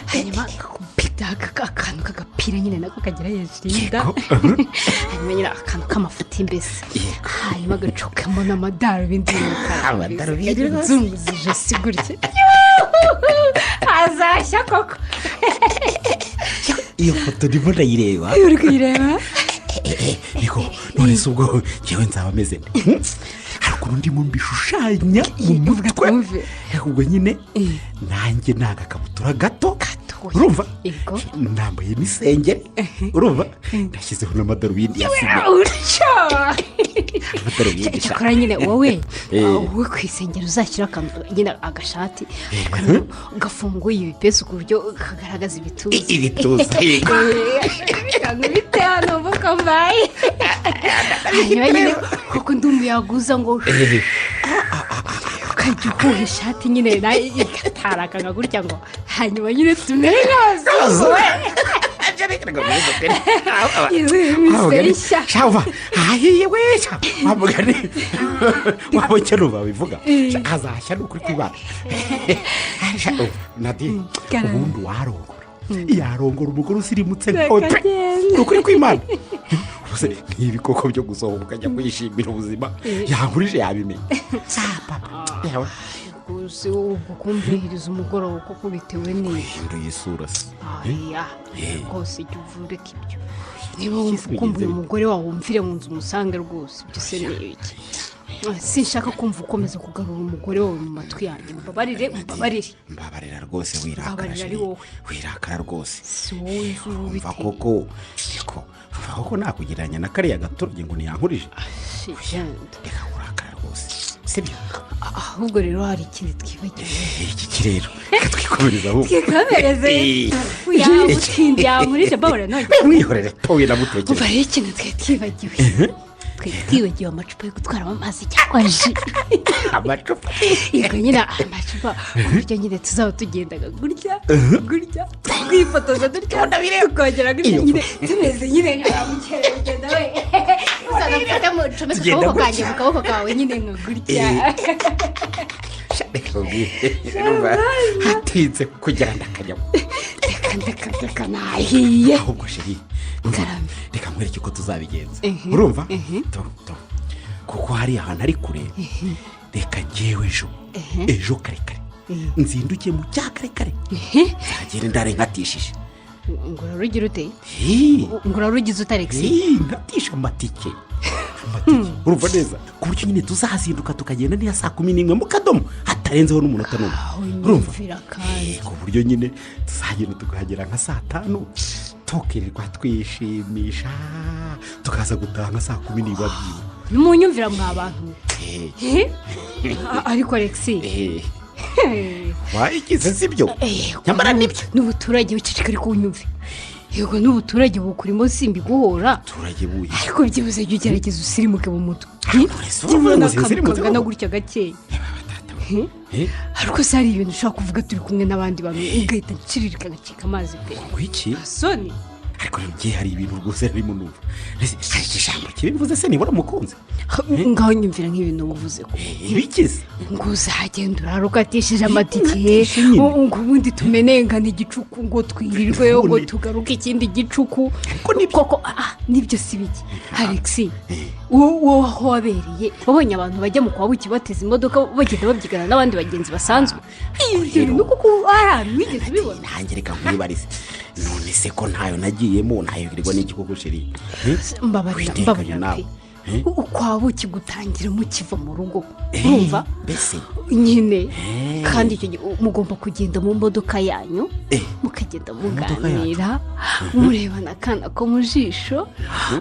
hanyuma kakubita akantu k'agapira nyine nako kagira hejuru y'inda, hanyuma nyine akantu k'amafuti mbese, hanyuma agacukamo n'amadarubindi y'umukara. Amadarubindi rwose. Nzunguza ijosi gutya, azashya koko. Iyo foto ndimo ndayireba. Uri kuyireba? Niko none se ubwo ngewe nzaba meze nte? Hari ukuntu ndimo mbishushanya mu mutwe. Ubwo nyine nanjye ni agakabutura gato. Urumva? Yego. Nambaye n'isengeri, urumva, nashyizeho n'amadarubindi ya fime. Utyo. Amadarubindi sha. Cyakora nyine wowe, wowe ku isengeri uzashyira akantu nyine, agashati gafunguye ibipesu ku buryo kagaragaza ibituza. Ibituza, yego. Bite hano ubu ko mbaye, hanyuma nyine kuko ndi umuyaga uza ngo ukajya uhuha ishati nyine nayo igataraka nka gutya, ngo hanyuma nyine tumere nk'abazungu we. Izi nshya. Shava ahiye we, sha wa mugani waba ukene babivuga. Sha, azashya ni ukuri kwibana. Sha, Nadine, Karame. ubundi warongora yarongora umugore usirimutse nkawe pe. Kagenda. Ni ukuri kw'Imana. Ubuse nk'ibi koko byo gusohoka ukajya kwishimira ubuzima, yankurije yabimenya. Yawe. Gusa ubwo kumbihiriza umugoroba kuko bitewe n'iki? Hinduye isura se? Aya rwose, jya uvureka ibyo. Niba wumva ukumbuye umugore wawe, wumvire mu nzu umusange rwose. Ibyo se ni ibiki? Sinshaka kumva ukomeza kugarura umugore wawe mu matwi yanjye. Mbabarire, mbabarire. Mbabarira rwose, wirakara. Mbabarira ari Chérie. wowe. Wirakara rwose. Si wowe nzi. Umva. Ubiteye. Koko niko, umva koko, nakugereranya na kariya gaturage ngo ntiyankurije? Genda. Reka urakara rwose, sibyo? Ahubwo rero hari ikindi twibagiwe. Iki ki rero? Reka twikomereze ahubwo. Twikomereze. Yamutindi yankurije, mbabarira none. Mwihorere towe. Umva. Namutekereza. Rero ikintu twari twibagiwe, twari twibagiwe amacupa yo gutwaramo amazi cyangwa ji. Amacupa? Yego nyine, amacupa, ku buryo nyine tuzaba tugendaga gutya gutya, twifotoza dutya, tukongera gutya. Iyo Nyine tumeze nyine nka ba mukerarugendo we. Uzanamufata mucomeke Tugenda akaboko kanjye gutya. mu kaboko kawe nyine nka gutya. Reka nkubwire, urumva, hatinze kugira ndakajyamo. Reka reka reka, nahiye. Ahubwo chérie, urumva, reka nkwereke uko tuzabigenza. Urumva? To, to. Kuko hari ahantu ari kure, reka ngewe ejo, ejo kare kare nzinduke mu cya kare kare, nzagere ndare nkatishije. Ngo urarugira ute? Hii. Ngo urarugize ute, Alexi? Hii, nkatisha amatike, amatike, urumva neza, ku buryo nyine tuzazinduka tukagenda niya saa 11 mu kadomo, hatarenzeho n'umunota n'umwe, urumva? Unyumvira kandi. Ku buryo nyine tuzagenda tukahagera nka saa 5, tukirirwa twishimisha, tukaza gutaha nka saa 11 byibuze. Nimunyumvira mwa bantu. Eh? Ariko Alexi, Wayigize, si byo? Nyamara nibyo. N'ubuturage buceceka, ariko unyumve. Yego, n'ubuturage bukurimo, simbiguhora. Abaturage buye? Ariko byibuze jya ugerageza usirimuke mu mutwe. Ese uravuga ngo Byibura n'akantu sinsirimutse kangana koko? gutya gakeya. Eh? Ariko se hari ibintu ushobora kuvuga turi kumwe n'abandi bantu, ugahita nshiririka ngacika amazi pe. Ngo iki? Soni. Ariko rero ngiye, hari ibintu rwose harimo numva. Ese hari ijambo kibi mvuze se nibura mukunze? Ngaho nyumvira nk'ibintu uvuze ko Ibikize? Ngo uzagenda urara ukatishije amatike. Nkatishe nyine. Ngo ubundi tumenengane igicuku, ngo twirirwe, ngo tugaruke ikindi gicuku koko. Nibyo si biki, Alexi? Wowe aho wabereye wabonye abantu bajya mu kwa buki bateze imodoka, bagenda babyigana n'abandi bagenzi basanzwe? Ibyo bintu koko hari ahantu wigeze ubibona? Nanjye reka nkwibarize, none se ko ntayo nagiyemo, ntayoberwa n'iki koko, chérie? Mbabarira. Witekanye Mbabarira nawe. pe. Ukwa buki gutangira mukiva mu rugo, urumva? Mbese Nyine kandi icyo gihe mugomba kugenda mu modoka yanyu, mukagenda Modoka yacu. muganira, murebana akana ko mu jisho,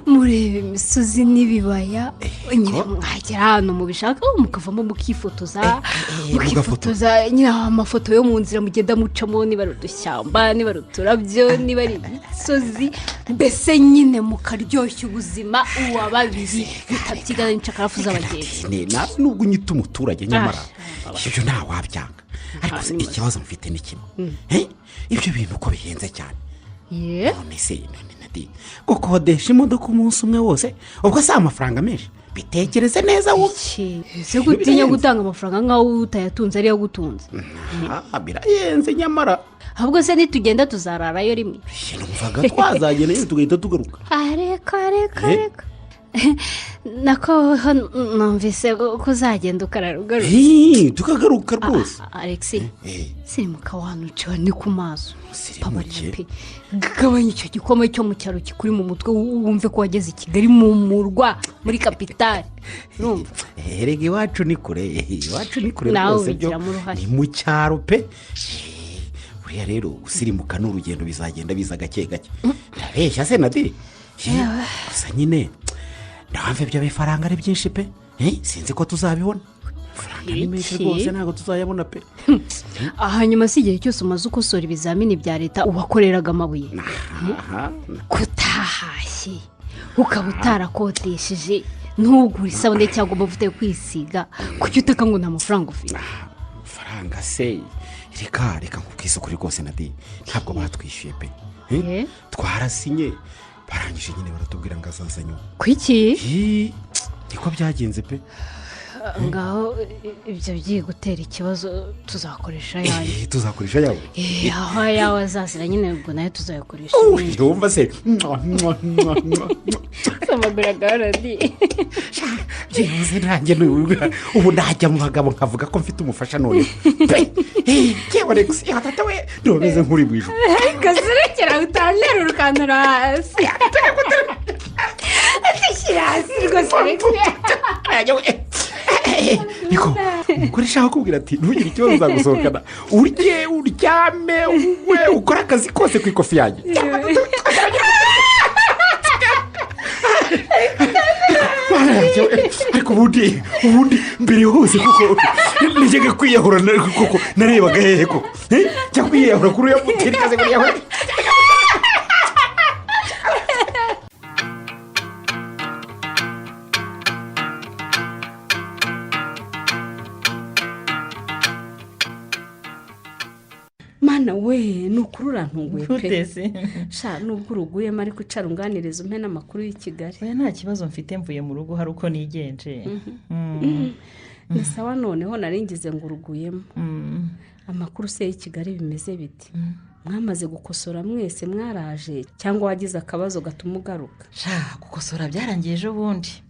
mureba imisozi n'ibibaya. Nyine mwagera ahantu mubishaka mukavamo, mukifotoza, mukifotoza nyine amafoto yo mu nzira mugenda mucamo, niba ari udushyamba, niba ari uturabyo, niba ari imisozi, mbese nyine mukaryoshya ubuzima uwa babiri, mutabyigana n'incakarafu z'abagenzi. Ni nawe, nubwo unyita umuturage, nyamara ibyo ntawabyanga. Ariko se ikibazo mfite ni kimwe. Ibyo bintu uko bihenze cyane, none se none Nadi, gukodesha imodoka umunsi umwe wose, ubwo si amafaranga menshi? Bitekereze neza wowe. Ese gutinya gutanga amafaranga nk'aho utayatunze ariyo agutunze? Ah, birahenze nyamara. Ahubwo se nitugenda tuzararayo rimwe? Numvaga twazagenda nyine tugahita tugaruka. Areka reka. Reka nako numvise ko uzagenda ukarara ugaruka. Tukagaruka rwose. Alexi, sirimuka wanuciwe ni ku maso. Sirimuke. Pe, gabanya icyo gikoma cyo mu cyaro kikuri mu mutwe, wumve ko wageze i Kigali mu murwa, muri kapitali, urumva? Erega iwacu ni kure, iwacu ni kure. Nawe Rwose byo ubigiramo uruhare. ni mu cyaro pe. Buriya rero gusirimuka ni urugendo, bizagenda biza gake gake. Ndabeshya se Nadi? Gusa nyine ndabamva ibyo bifaranga ari byinshi pe. Sinzi ko tuzabibona. Amafaranga ni menshi rwose, ntabwo tuzayabona pe. Hanyuma si igihe cyose umaze ukosora ibizamini bya leta ubakoreraga amabuye, kutahashye ukaba utarakodesheje, ntugure isabune cyangwa amavuta yo kwisiga, kuki utaka ngo nta mafaranga ufite? Amafaranga se, reka reka nkubwize ukuri rwose Nadi, ntabwo batwishyuye pe. Twarasinye barangije nyine baratubwira ngo azaza nyuma. Kuki? Niko byagenze pe. Ngaho ibyo bigiye gutera ikibazo, tuzakoresha ayanjye. Tuzakoresha ayawe? Aho ayawe azazira nyine ubwo nayo tuzayakoresha. Wumva se? Amaguru agahora. Byibuze nanjye ubu najya mu bagabo nkavuga ko mfite umufasha none pe. Yewe Alex, tata we, ndumeze nk'uri mu ijuru. Ariko zirekera utanterura ukantura hasi. Shyira hasi rwose Alex. Niko umugore ashaka kubwira ati ntugire ikibazo, uzagusohokana, urye, uryame, we ukore akazi kose ku ikofi yanjye. Ariko ubundi mbere hose kuko najyaga kwiyahura, kuko narebaga hehe koko njya kwiyahura kuri uriya muteri kaze kwiyahura. Mana we, ni ukuri urantunguye pe. Sha nubwo uruguyemo ariko icara unganiriza umpe n'amakuru y'i Kigali. Oya nta kibazo mfite, mvuye mu rugo hari uko nigenje. Ni sawa, noneho naringize ngo uruguyemo. Amakuru se y'i Kigali bimeze biti? Mwamaze gukosora mwese mwaraje cyangwa wagize akabazo gatuma ugaruka? Sha gukosora byarangiye ejo bundi.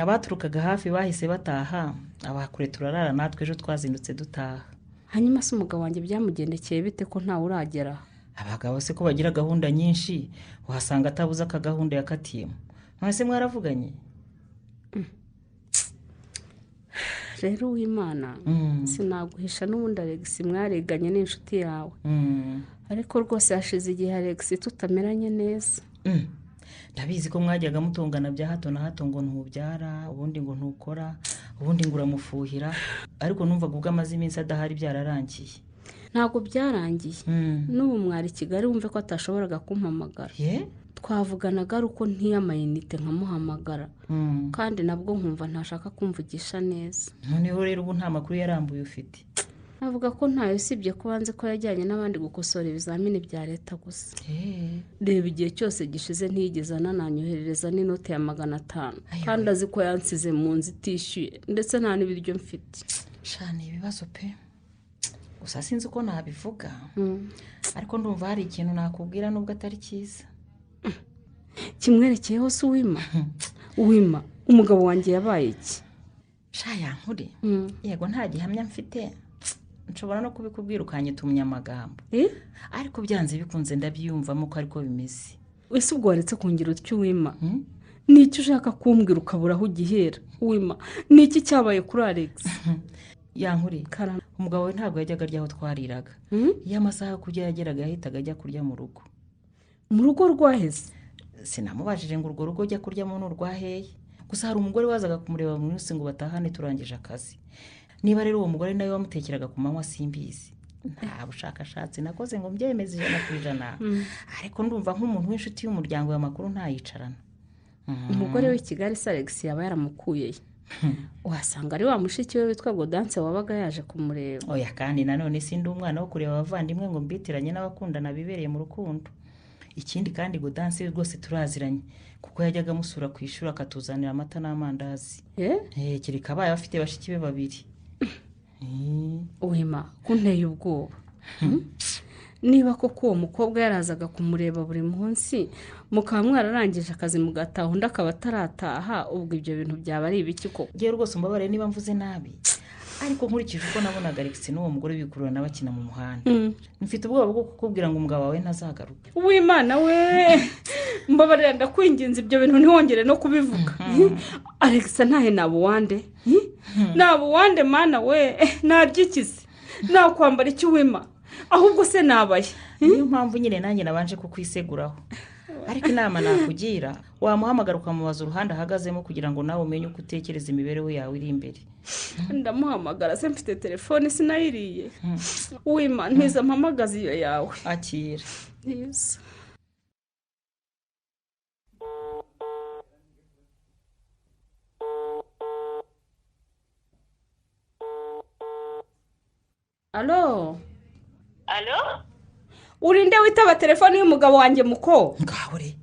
Abaturukaga hafi bahise bataha, abakure turarara natwe ejo twazindutse dutaha. Hanyuma se umugabo wanjye byamugendekeye bite ko ntawe uragera? Abagabo se ko bagira gahunda nyinshi, uhasanga atabuze akagahunda yakatiyemo. None se mwaravuganye? Rero uwimana, sinaguhisha n'ubundi Alex mwareganye n'inshuti yawe. Ariko rwose hashize igihe Alex tutameranye neza. Ndabizi ko mwajyaga mutongana bya hato na hato, ngo ntubyara, ubundi ngo ntukora, ubundi ngo uramufuhira, ariko numvaga ubwo amaze iminsi adahari byararangiye. Ntabwo byarangiye. N'ubu mwari Kigali wumve ko atashoboraga kumpamagara. Twavuganaga ari uko ntiyamayinite nkamuhamagara, kandi nabwo nkumva ntashaka kumvugisha neza. Noneho rero ubu nta makuru yarambuye ufite? Avuga ko ntayo, usibye ko banze ko yajyanye n'abandi gukosora ibizamini bya leta gusa. Reba igihe cyose gishize ntiyigeze anananyoherereza n'inote ya 500, kandi azi ko yansize mu nzu itishyuye ndetse nta n'ibiryo mfite. Shana ibibazo pe. Gusa sinzi uko nabivuga, ariko ndumva hari ikintu nakubwira nubwo atari cyiza. Kimwerekeyeho se uwima? Uwima, umugabo wanjye yabaye iki? Shaya nkuri, yego nta gihamya mfite, nshobora no kubikubwira ukanyita umunyamagambo, ariko byanze bikunze ndabyiyumvamo ko ariko bimeze. Ese ubwo waretse kungira utyo uwima? Ni icyo ushaka kumbwira ukabura aho ugihera? Uwima, ni iki cyabaye kuri Alex? Yankuri, umugabo we ntabwo yajyaga arya aho twariraga. Iyo amasaha yo kurya yageraga yahitaga ajya kurya mu rugo. Mu rugo rwaheze? Sinamubajije ngo urwo rugo ujya kuryamo ni urwaheye. Gusa hari umugore wazaga kumureba mu munsi ngo batahane turangije akazi. Niba rero uwo mugore nawe wamutekeraga ku manywa simbizi. Nta bushakashatsi nakoze ngo mbyemeze 100%, ariko ndumva nk'umuntu w'inshuti y'umuryango y'amakuru ntayicarana. Umugore w'i Kigali se Alex yaba yaramukuye? Uhasanga ari wa mushiki we witwa Godanse wabaga yaje kumureba. Oya kandi nanone sindi umwana wo kureba abavandimwe ngo mbitiranye n'abakundana bibereye mu rukundo. Ikindi kandi Godanse rwose turaziranye kuko yajyaga amusura ku ishuri akatuzanira amata n'amandazi. Kereka abaye afite bashiki be babiri. Wema, kunteye ubwoba. Niba koko uwo mukobwa yarazaga kumureba buri munsi, mukaba mwararangije akazi mugataha undi akaba atarataha, ubwo ibyo bintu byaba ari ibiki koko? Ngewe rwose umbabarire niba mvuze nabi, ariko nkurikije uko nabonaga Alex n'uwo mugore bikururana bakina mu muhanda, mfite ubwoba bwo kukubwira ngo umugabo wawe ntazagaruka. Uwimana we, mbabarira ndakwinginze ibyo bintu ntiwongere no kubivuga. Alex ntahe nabuwande? Nabuwande mana we, naryikize nakwambara iki wima? Ahubwo se nabaye. Niyo mpamvu nyine nanjye nabanje kukwiseguraho. Ariko inama nakugira, wamuhamagara ukamubaza uruhande ahagazemo kugira ngo nawe umenye uko utekereza imibereho yawe iri imbere. Ndamuhamagara se mfite telefone sinayiriye. Wima ntiza mpamagaze iyo yawe. Akira. Ntiza. Alo? Alo? Urinde witaba telefone y'umugabo wanjye muko? Ngaho re.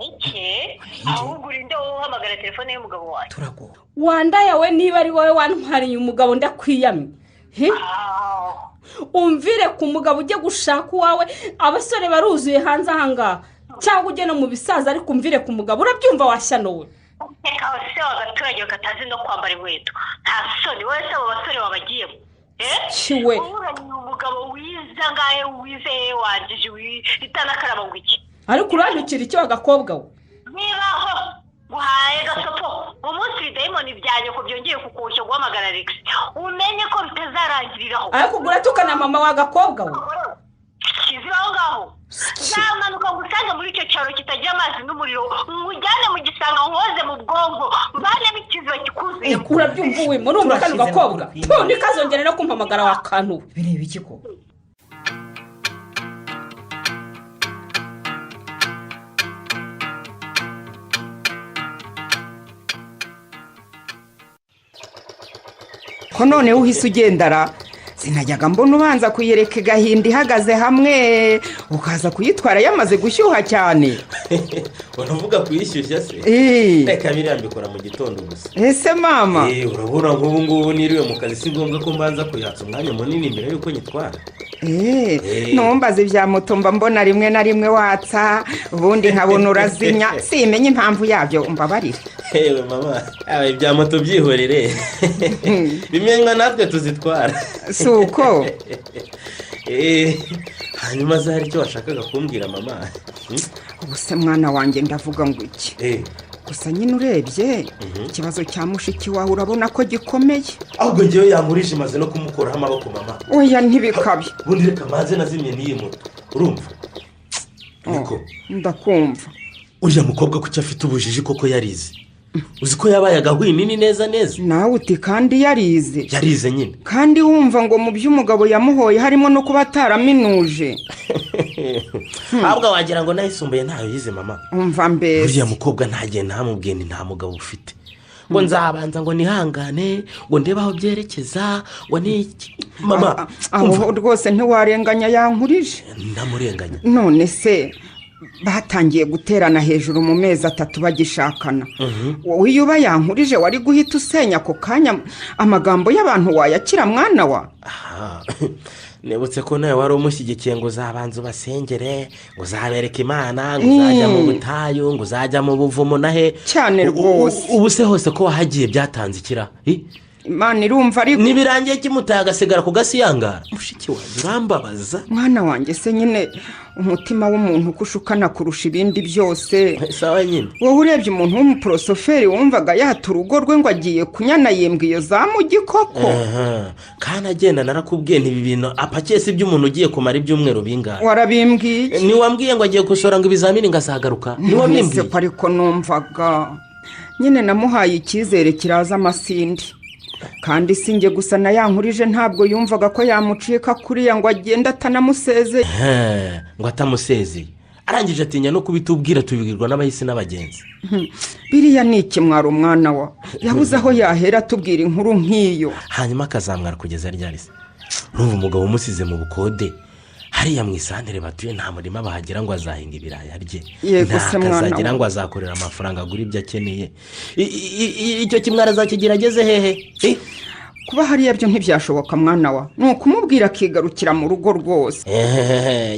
Iki? Ahubwo urinde wowe uhamagara telefone y'umugabo wanjye. Turago. Wandaya we niba ari wowe wantwariye umugabo ndakwiyamye. Umvire ku mugabo ujye gushaka uwawe, abasore baruzuye hanze ahangaha. Cyangwa ujye no mu bisaza ariko umvire ku mugabo, urabyumva washyanowe. Reka se w'abaturage bakatazi no kwambara inkweto. Nta soni wowe se abo basore wabagiyemo. Kiwe. Umugabo wiza ngahe wizeye wanjije itanakaraba ngo iki? Ariko urantukira icyo agakobwa we. Niba ho guhaye gasopo umunsi bidayimoni byanjye ko byongeye kukoshya guhamagara Alex, umenye ko bitazarangiriraho. Ariko uratukana mama wa gakobwa we. Kizira aho ngaho. Zamanuka ngusange muri icyo cyaro kitagira amazi n'umuriro, ngujyane mu gisanga nkoze mu bwonko, mbane n'ikiziba kikuzuye. Urabyumva we murumva kano gakobwa. Ntikazongere no kumpamagara wa kantu. Bireba iki ko? Ko none uhise ugendara sinajyaga mbona ubanza kuyereka igahinda ihagaze hamwe ukaza kuyitwara yamaze gushyuha cyane. Uravuga kuyishyushya se? Reka biriya mbikora mu gitondo gusa. Ese mama? Urabona nk'ubu ngubu niriwe mu kazi si ngombwa ko mbanza kuyatsa umwanya munini mbere y'uko nyitwara. Numbaze ibya moto mba mbona rimwe na rimwe watsa ubundi nkabona urazinya, simenye impamvu yabyo umbabarire. Yewe mama, ibya moto byihorere. Bimenywa natwe tuzitwara. Si uko? Hanyuma se hari icyo washakaga kumbwira mama? Ubu se mwana wanjye ndavuga ngo iki? Gusa nyine urebye ikibazo cya mushiki wawe urabona ko gikomeye. Ahubwo ngewe yankurije imaze no kumukuraho amaboko mama. Oya ntibikabe. Ubundi reka maze nazimye n'iyi moto. Urumva? Niko. Ndakumva. Uriya mukobwa kuki afite ubujiji koko yarize? Uzi ko yabaye agahwinini neza neza. Nawe uti kandi yarize. Yarize nyine. Kandi wumva ngo mu by'umugabo yamuhoye harimo no kuba ataraminuje. Ahubwo wagira ngo nayisumbuye ntayo yize mama. Umva mbese. Uriya mukobwa ntagiye ntamubwiye ni nta mugabo ufite. Ngo nzabanza ngo nihangane, ngo ndebe aho byerekeza, ngo ni mama. Aho rwose ntiwarenganya yankurije. Ndamurenganya. None se batangiye guterana hejuru mu mezi 3 bagishakana. Wowe iyo uba yankurije wari guhita usenya ako kanya, amagambo y'abantu wayakira mwana wa? Nibutse ko nawe wari umushyigikiye ngo uzabanza ubasengere, ngo uzabereka Imana, ngo uzajya mu butayu, ngo uzajya mu buvumo na he. Cyane rwose. Ubu se hose ko wahagiye byatanze ikira? Imana irumva ariko nibirangiye kimutaye agasigara ku gasiyangara. Mushiki wanjye urambabaza. Mwana wanjye se nyine umutima w'umuntu kushukana kurusha ibindi byose. Sawa nyine. Wowe urebye umuntu w'umuprosoferi wumvaga yata urugo rwe ngo agiye kunyana yembwe iyo zamugi koko. Kandi agenda narakubwiye nti ibi bintu apakiye si iby'umuntu ugiye kumara ibyumweru bingahe. Warabimbwiye. Niwambwiye ngo agiye gusora ngo ibizamini ngazagaruka. Niwabimbwiye. Ariko numvaga nyine namuhaye icyizere kiraza amasindi. Kandi sinjye gusa na yankurije ntabwo yumvaga ko yamucika kuriya ngo agende atanamusezeye. Ngo atamusezeye. Arangije atinya no kubitubwira tubibwirwa n'abahisi n'abagenzi. Biriya ni ikimwaro mwana wa. Yabuze aho yahera atubwira inkuru nk'iyo. Hanyuma akazamwara kugeza ryari se? Urumva umugabo umusize mu bukode. Hariya mu isantere batuye nta murima bahagira ngo azahinga ibirayi arye. Yego se mwana. Nta ngo azakorera amafaranga agura ibyo akeneye. Icyo kimwara azakigira ageze hehe? Kuba hariya byo ntibyashoboka mwana wa. Ni ukumubwira akigarukira mu rugo rwose.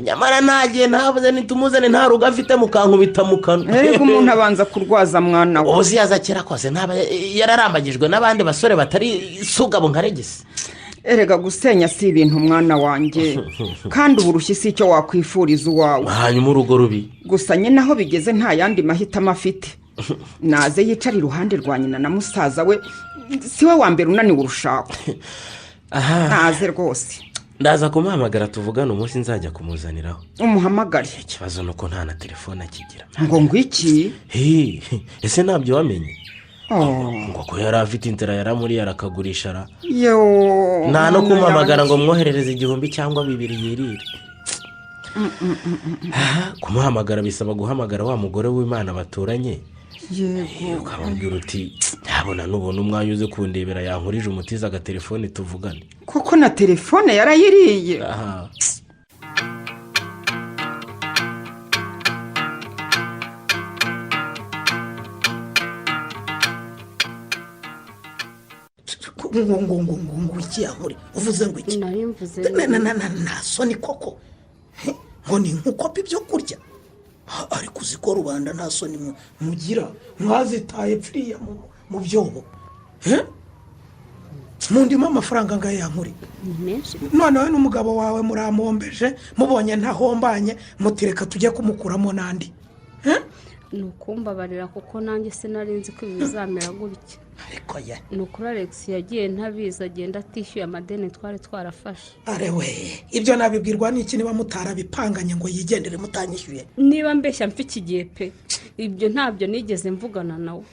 Nyamara ntagiye ntabuze nitumuzane nta rugo afite mukankubita mu kanwa. Erega umuntu abanza kurwaza mwana wa. Uzi yaza kera kose ntaba yararambagijwe n'abandi basore batari sugabo nka Regisi. Erega gusenya si ibintu mwana wanjye. Kandi uburushyi si icyo wakwifuriza uwawe. Hanyuma urugo rubi. Gusa nyine aho bigeze nta yandi mahitamo afite. Naze yicara iruhande rwa nyina na musaza we, si we wa mbere unaniwe urushako. Naze rwose. Ndaza kumuhamagara tuvugane umunsi nzajya kumuzaniraho. Umuhamagare. Ikibazo ni uko nta na telefone akigira. Ngo iki? Ese ntabyo wamenye? Ngo ko yari afite inzira yaramuriye arakagurisha ra. Nta no kumuhamagara ngo mwoherereze 1000 cyangwa 2000 yirire. Kumuhamagara bisaba guhamagara wa mugore w'Imana baturanye. Yego. Ukababwira uti ntabona nubona umwanya uze kundebera yankurije umutiza agatelefone tuvugane. Kuko na telefone yarayiriye. Aha. Ngo iki yankuri uvuze ngo iki? Nari mvuze. Nta soni koko. Ngo ni nkukopi ibyo kurya. Ariko uzi ko rubanda nta soni mugira mwazitaye pfiriya mu byobo. Mundimo amafaranga ngaye yankuri. Noneho n'umugabo wawe muramombeje mubonye ntahombanye mutireka tujye kumukuramo n'andi. Ni ukumbabarira kuko nanjye sinari nzi ko ibi bizamera gutya. Ariko ya ni ukuri Alex yagiye ntabizi agenda atishyuye amadeni twari twarafashe. Arewe ibyo nabibwirwa n'iki niba mutarabipanganye ngo yigendere mutanyishyuye? Niba mbeshya mfa iki gihe pe, ibyo ntabyo nigeze mvugana nawe.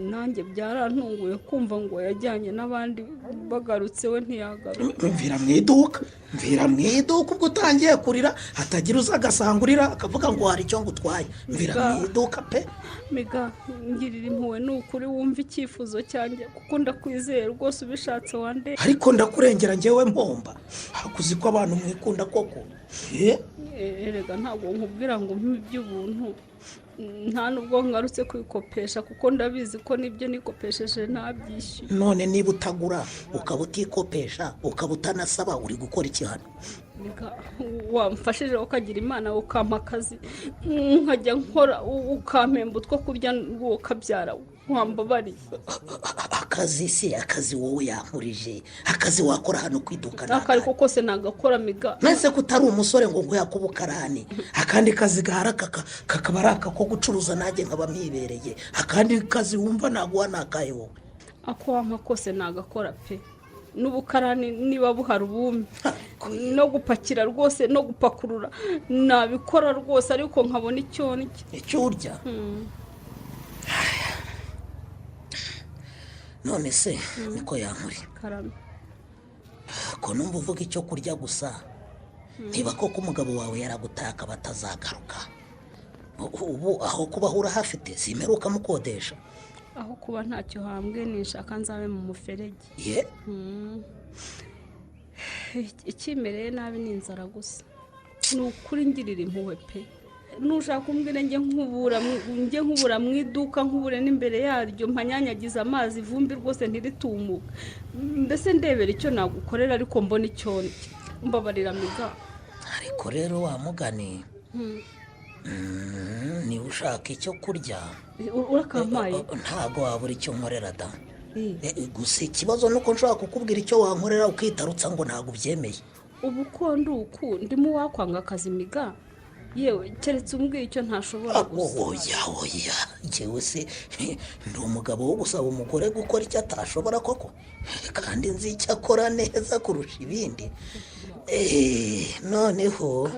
Nanjye byarantunguye kumva ngo yajyanye n'abandi bagarutse we ntiyagaruka. Mvira mu iduka, mvira mu iduka ubwo utangiye kurira hatagira uza agasangurira akavuga ngo hari icyo ngutwaye. Mvira mu iduka pe. Miga ngirira impuhwe ni ukuri wumva icyifuzo cyanjye kuko ndakwizeye rwose ubishatse wande. Ariko ndakurengera njyewe mpomba. Hakuzi ko abantu mwikunda koko. Erega ntabwo nkubwira ngo mpe iby'ubuntu. Nta nubwo ngarutse kwikopesha kuko ndabizi ko nibyo nikopesheje ntabyishyuye. None niba utagura ukaba utikopesha ukaba utanasaba uri gukora iki hano? Wamfashije ukagira Imana ukampa akazi nkajya nkora ukampemba utwo kurya ukabyara wambabariye. Akazi si akazi wowe yankurije, akazi wakora hano kwiduka akariko kose nagakora miga. Nese ko utari umusore ngo nguya kubukarani. Akandi kazi gahara kakaba ari aka ko gucuruza nanjye nkaba mwibereye. Akandi kazi wumva naguha nakaye wowe. Ako wampa kose nagakora pe. N'ubukarani niba buhari ubumwe no gupakira rwose no gupakurura nabikora rwose ariko nkabona icyo ndya. Icyo urya? None se niko yankuri. Ko numva uvuga icyo kurya gusa niba koko umugabo wawe yaragutaka batazagaruka. Ubu aho kubaho urahafite simeruka mukodesha. Aho kuba ntacyo hambwe nishaka nzabe mu muferege. Ye? Ikimereye nabi ni inzara gusa. Ni ukuri ngirira impuhwe pe. Nushaka umbwire njye nkubura mu iduka nkubure n'imbere yaryo mpanyanyagiza amazi ivumbi rwose ntiritumuka. Mbese ndebera icyo nagukorera ariko mbona icyo mbabarira miga. Ariko rero wa mugani niba ushaka icyo kurya urakampaye ntago wabura icyo nkorera da. Gusa ikibazo nuko nshobora kukubwira icyo wankorera ukitarutsa ngo ntago ubyemeye. Ubu ko ndi uku ndimo wakwanga akazi miga. Yewe keretse umbwiye icyo ntashobora gusa. Oya oya njyewe se ndi umugabo wo gusaba umugore gukora icyo atashobora koko, kandi nzi icyo akora neza kurusha ibindi. Noneho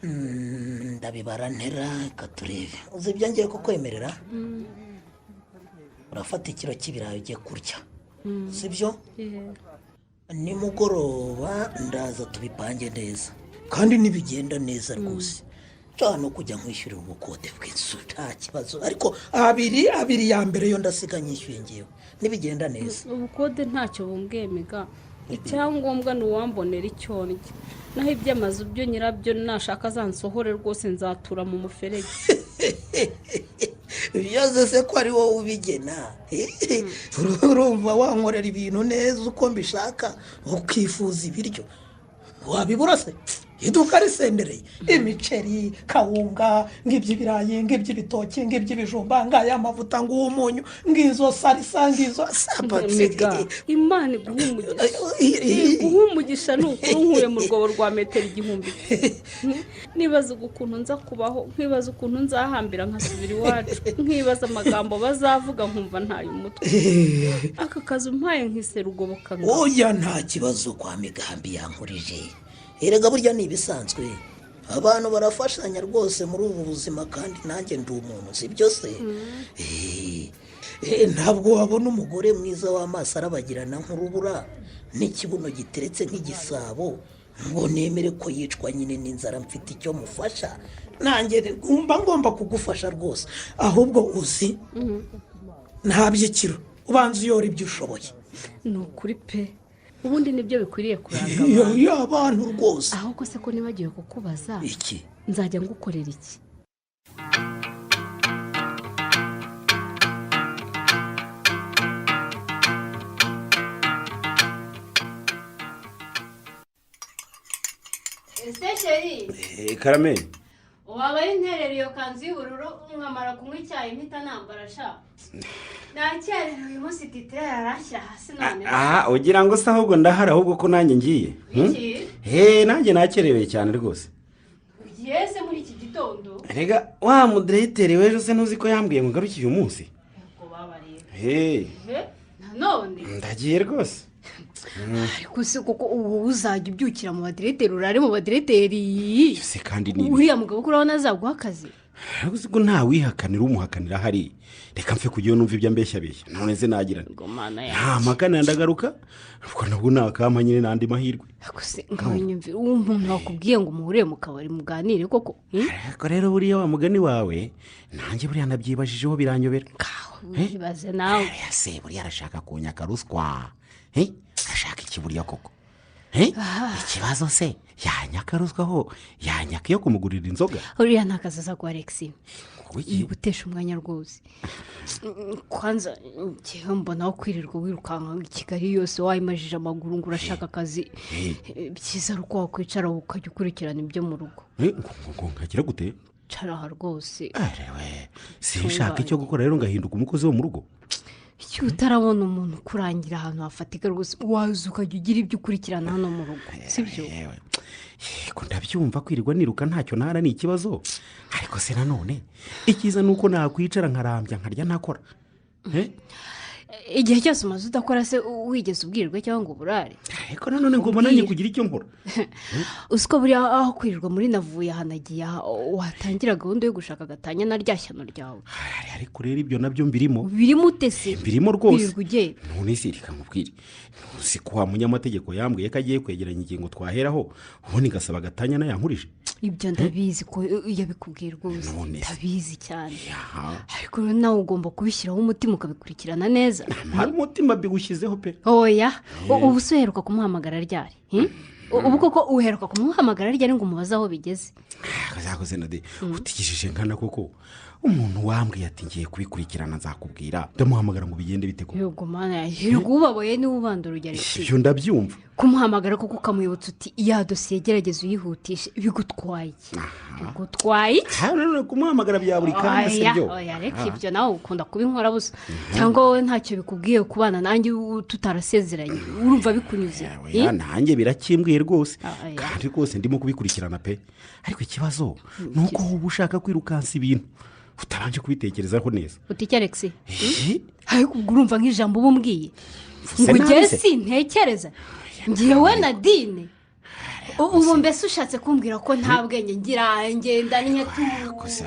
ndabibara ntera katurebe. Uzi ibyo ngiye kukwemerera? Urafata ikiro cy'ibirayi ugiye kurya, sibyo? Nimugoroba ndaza tubipange neza kandi nibigenda neza rwose. Nshobora no kujya nkwishyurira ubukode bw'inzu nta kibazo, ariko abiri ya mbere yo ndasiga nyishyuye ngewe nibigenda neza. Ubukode ntacyo bumbwiye miga. Icyangombwa ni uwambonera icyo ndya. Naho iby'amazu byo nyirabyo nashaka azansohore rwose nzatura mu muferege. Byose se ko ari wowe ubigena? Urumva wankorera ibintu neza uko mbishaka ukifuza ibiryo wabibura se? Iduka risendereye imiceri, kawunga, ng'iby'ibirayi, ng'iby'ibitoki, ng'iby'ibijumba, ngaya amavuta, nguwo umunyu, ngizo salisa, ngizo sapatsi. Mega, Imana iguha umugisha, iguha umugisha. Ni ukuri nkuye mu rwobo rwa metero 1000. Nibaza ukuntu nza kubaho, nkibaza ukuntu nzahambira nkasubira iwacu, nkibaza amagambo bazavuga, nkumva ntaye umutwe. Aka kazi umpaye nkise rugoboka. Oya, nta kibazo kwa Migambi yankurije. Erega burya ni ibisanzwe, abantu barafashanya rwose muri ubu buzima, kandi nanjye ndi umuntu, si byo se? Ntabwo wabona umugore mwiza w'amaso arabagirana nk'urubura n'ikibuno giteretse nk'igisabo ngo nemere ko yicwa nyine n'inzara mfite icyo mufasha. Nanjye mba ngomba kugufasha rwose. Ahubwo uzi, nta by'ikiro, ubanza uyora ibyo ushoboye. Ni ukuri pe, ubundi nibyo bikwiriye kuranga Iyo abantu. Iyo abantu rwose. Ahubwo se ko nibagiwe kukubaza? Iki? Nzajya ngukorera iki? Ese chéri? Karame. Waba ari interera iyo kanzu y'ubururu, nkamara kunywa icyayi mpita nambara. Sha, nakerewe uyu munsi, titire yaranshyira hasi none. Aha ugira ngo se ahubwo ndahari, ahubwo ko nanjye ngiye? Iki? He, nanjye nakerewe cyane rwose. Ugiye se muri iki gitondo? Rega wa mudiregiteri w'ejo se, ntuzi ko yambwiye ngo ngaruke uyu munsi? Ngo baba rero. He. He, nanone? Ndagiye rwose. Ariko se koko ubu uzajya ubyukira mu badiregiteri, urare mu badiregiteri? Se kandi ni Uriya mugabo ko urabona azaguha akazi? Ariko uzi ko ntawihakanira umuhakanira hariya. Reka mfe kujyayo numva ibyo ambeshya beshya. None se nagira nte? Ngo Mana yanjye. Nta makana, ndagaruka ubwo nabwo nakampa nyine n'andi mahirwe. Ariko se ngaho nyumvira, uwo umuntu wakubwiye ngo muhurire mu kabari muganire koko? Ariko rero buriya wa mugani wawe, nanjye buriya nabyibajijeho biranyobera. Wibaze nawe. Se buriya arashaka kunyaka ruswa? Eh, arashaka iki buriya koko? Eh, ikibazo se yanyaka ruswa ho yanyaka iyo kumugurira inzoga? Uriya nta kazi azaguha, Alex. Kuki? Ni gutesha umwanya rwose. Kwanza njyewe mbona aho kwirirwa wirukanka i Kigali yose wayimajije amaguru ngo urashaka akazi, byiza ari uko wakwicara ukajya ukurikirana ibyo mu rugo. Eh, ngo nkagira gute? Cara aha rwose. Sinshaka icyo gukora rero ngahinduka umukozi wo mu rugo? Icyo utarabona umuntu ukurangira ahantu hafatika rwose, waza ukajya ugira ibyo ukurikirana hano mu rugo, sibyo? Yego, ndabyumva, kwirirwa niruka ntacyo ntara ni ikibazo, ariko se nanone icyiza ni uko nakwicara nkarambya nkarya ntakora. Eh? Igihe cyose umaze udakora se wigeze ubwirwa cyangwa ngo uburare? Ariko nanone ngo mbonanye kugira icyo nkora. Uzi ko buriya aho kwirirwa muri navuye ahanagiye aha, watangira gahunda yo gushaka agatanya na rya shyano ryawe? Ariko rero ibyo nabyo mbirimo. Birimo ute se? Mbirimo rwose. Wirirwa ugenda. None se reka nkubwire, ntuzi ko wa munyamategeko yambwiye ko agiye kwegeranya ingingo twaheraho, ubundi ngasaba agatanya nayankurije? Ibyo ndabizi ko yabikubwiye rwose. None se. Ndabizi cyane. Aha. Ariko rero nawe ugomba kubishyiraho umutima ukabikurikirana neza. Hari umutima biwushyizeho pe. Oya, ubu se uheruka kumuhamagara ryari? Ubu koko uheruka kumuhamagara ryari ngo umubaze aho bigeze? Kazakoze na de utigishije nkana koko, umuntu wambwiye ati ngiye kubikurikirana nzakubwira, ndamuhamagara ngo bigende bite koko? Yego Mana, hirwa ubabaye niwe ubanda urugero. Ibyo ndabyumva. Kumuhamagara koko ukamwibutsa uti ya dosiye gerageza uyihutishe, bigutwaye iki? Bigutwaye iki? Ha, none kumuhamagara bya buri kanya si Oya, byo? oya, reka ibyo, nawe ukunda kuba inkorabusa. Cyangwa wowe ntacyo bikubwiye kubana nanjye tutarasezeranye, urumva bikunyuze? Oya, nanjye birakimbwiye rwose. Oya. Kandi rwose ndimo kubikurikirana pe, ariko ikibazo ni uko uba ushaka kwirukansa ibintu utabanje kubitekerezaho neza. Uti iki, Alex? Eh? Ariko ubwo urumva nk'ijambo uba umbwiye Mvuze ngo nabi ugere se? sintekereza ngewe Nadine. Ubu mbese ushatse kumbwira ko nta bwenge ngira, ngenda n'inyatu? Gusa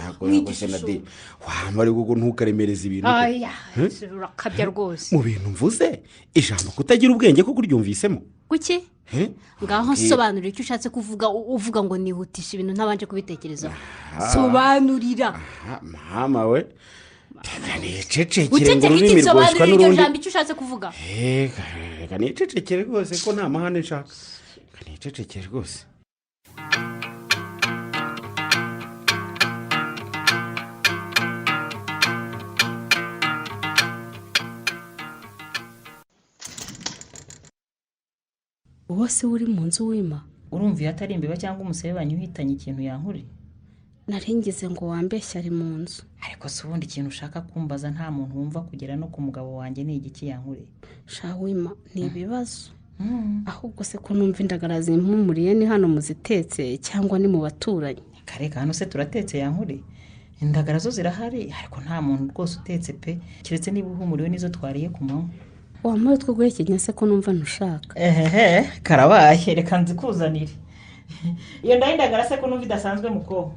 Nadine, wambara ubwo ntukaremereza ibintu ko. Oya. Eh? Urakabya rwose. Mu bintu mvuze, ijambo kutagira ubwenge ko kuryumvisemo? Kuki? Eh? Ngaho Mbwira. sobanurira icyo ushatse kuvuga, uvuga ngo nihutishe ibintu ntabanje kubitekerezaho. Aha. Sobanurira. Aha, mama we, reka nicecekere ngo Uceceke iki? ururimi rwoshywa Sobanurira iryo n'urundi. jambo icyo ushatse kuvuga. Eh, reka nicecekere rwose ko nta mahane nshaka, reka nicecekere rwose. Uwo se uri mu nzu wima Urumva iyo atari imbeba cyangwa umuserebanya uhitanye ikintu yankuri? Naringize ngo wambeshye ari mu nzu. Ariko si ubundi ikintu ushaka kumbaza nta muntu wumva kugera no ku mugabo wanjye ni igiki yankuri? Shawima, ni ibibazo. Ahubwo se ko numva indagara zimpumuriye, ni hano muzitetse cyangwa ni mu baturanyi? Kareka, hano se turatetse yankuri? Indagara zo zirahari, ariko nta muntu rwose utetse pe, keretse niba uhumuriwe n'izo twariye ku manywa. Wampaye utwo guhekenya se ko numva ntushaka? Ehehe, karabaye, reka nzikuzanire. Iyo ndaye indagara se ko numva idasanzwe muko?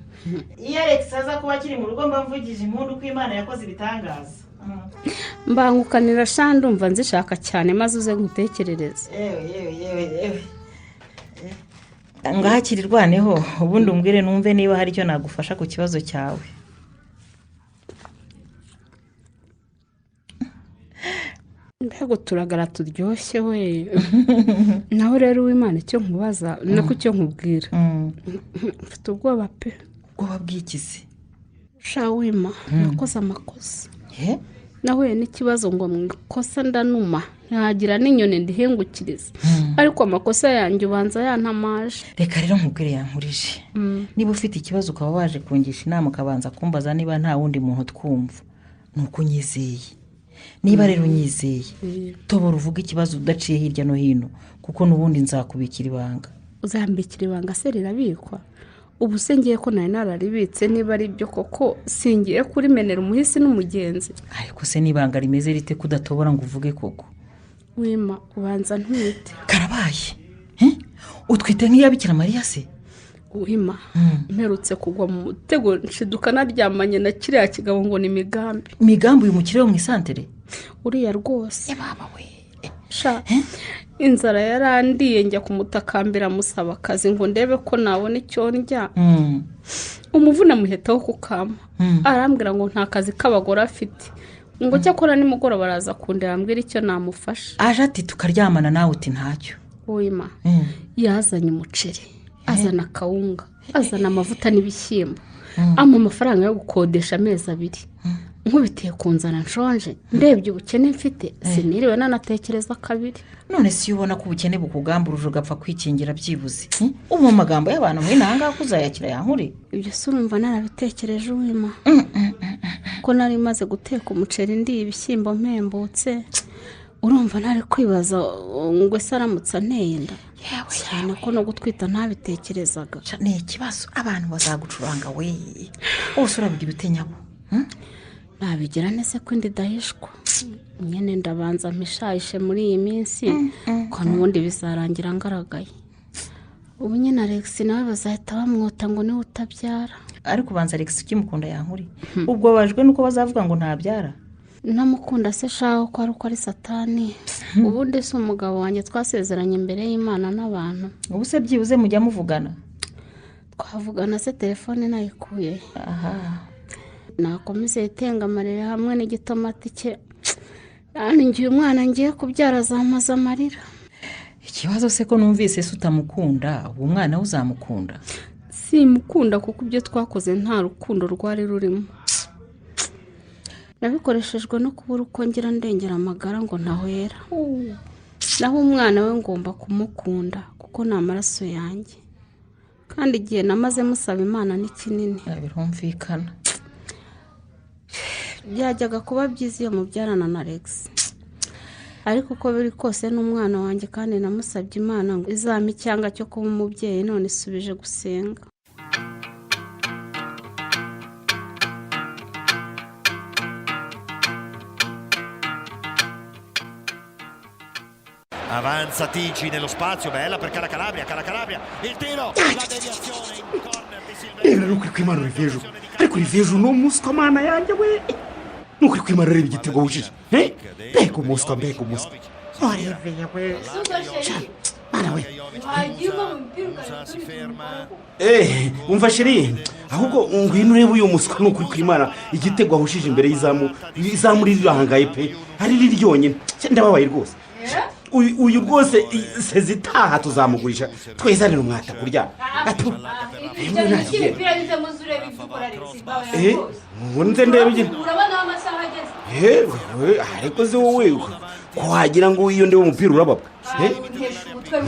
Iyo Alex aza kuba akiri mu rugo mba mvugije impundu ko Imana yakoze ibitangaza. Mbangukanira sha, ndumva nzishaka cyane, maze uze nkutekerereze. Yewe yewe yewe yewe, ngahakirirwaneho, ubundi umbwire numve niba hari icyo nagufasha ku kibazo cyawe. Mbega uturagara turyoshye we! Nawe rero uwimana, icyo nkubaza nako icyo nkubwira, mfite ubwoba pe. Ubwoba bw'ikizi? Sha wima, nakoze amakosa, nahuye n'ikibazo ngo mu ikosa ndanuma, ntihagira n'inyoni ndihingukiriza, ariko amakosa yanjye ubanza yantamaje. Reka rero nkubwire yankurije, niba ufite ikibazo ukaba waje kungisha inama ukabanza kumbaza niba nta wundi muntu twumva, ni uko unyizeye. Niba rero unyizeye, tobora uvuge ikibazo udaciye hirya no hino, kuko n'ubundi nzakubikira ibanga. Uzambikira ibanga se rirabikwa? Ubu se ngiye ko nari nararibitse, niba ari byo koko singiye kurimenera umuhisi n'umugenzi. Ariko se n'ibanga rimeze rite kudatobora ngo uvuge koko? Wima, ubanza ntwite. Karabaye, utwite nk'iya Bikira Mariya se? Wima, mperutse kugwa mu mutego nshiduka naryamanye na kiriya kigabo ngo ni Migambi. Migambi uyu mukire wo mu isantere? Uriya rwose. Baba we. Sha, inzara yarandiye njya kumutakambira musaba akazi ngo ndebe ko nabona icyo ndya. Umuvuna muheta wo kukama arambwira ngo nta kazi k'abagore afite, ngo cyakora nimugoroba araza kundeba ambwira icyo namufasha. Aje ati tukaryamana nawe uti ntacyo? Wima, yazanye umuceri, azana akawunga, azana amavuta n'ibishyimbo, ampa amafaranga yo gukodesha amezi 2. Nkubitiye ku nzara nshonje, ndebye ubukene mfite, siniriwe nanatekereza kabiri. None si ubona ko ubukene bukugamburuje ugapfa kwikingira byibuze? Ubu mu magambo y'abantu muri nanga kuzayakira yankuri? Ibyo se urumva narabitekereje wima? Ko nari maze guteka umuceri ndi ibishyimbo mpembutse, urumva ntari kwibaza ngo ese aramutse anteye inda? Cyane ko no gutwita ntabitekerezaga. Ni ikibazo, abantu bazagucuranga we, wose urabigira ute nyabo? Nabigira nese ko indi idahishwa nyine, ndabanza mpishayishe muri iyi minsi ko n'ubundi bizarangira ngaragaye. Ubu nyine Alex nawe bazahita bamwota ngo niwe utabyara. Ariko ubanza Alex ukimukunda yankuri, ubwo bajwe nuko bazavuga ngo ntabyara? Namukunda se shaho ko ari uko ari satani. Ubundi se umugabo wanjye twasezeranye imbere y'Imana n'abantu. Ubu se byibuze mujya muvugana? Twavugana se telefone nayikuye. Aha. Nakomeze itengamarire hamwe n'igitomati cye. Ngiye umwana ngiye kubyara azamaza amarira. Ikibazo se ko numvise se utamukunda, uwo mwana uzamukunda? Simukunda kuko ibyo twakoze nta rukundo rwari rurimo. Nabikoreshejwe no kubura uko ngira ndengera amagara ngo ntahwera. Naho umwana we ngomba kumukunda kuko ni amaraso yanjye, kandi igihe namaze musaba Imana ni kinini. Birumvikana. Byajyaga kuba byiza iyo mubyarana na Alex, ariko uko biri kose n'umwana wanjye, kandi namusabye Imana ngo izampe icyanga cyo kuba umubyeyi, none isubije gusenga. Avanza Tigi nello spazio, bella per Cala Calabria, Cala Calabria, il tiro, la deviazione in corner di Silvestri. Reba nukuri kwimana Olivier, ariko Olivier ni umuswa mana yanjye we. Nukuri kwimana reba igitego wujije. Mbega umuswa, mbega umuswa. Olivier we. Mana we. Umva sheri, ahubwo ngwino urebe uyu muswa nukuri kwimana igitego wahushije imbere y'izamu, izamu rirahangaye pe, ari riri ryonyine. Ndababaye rwose. Uyu rwose sezitaha tuzamugurisha twezanira umwata kurya. Nze ndebe ariko se wowe Ko wagira ngo iyo ndeba umupira urababwa. Eh?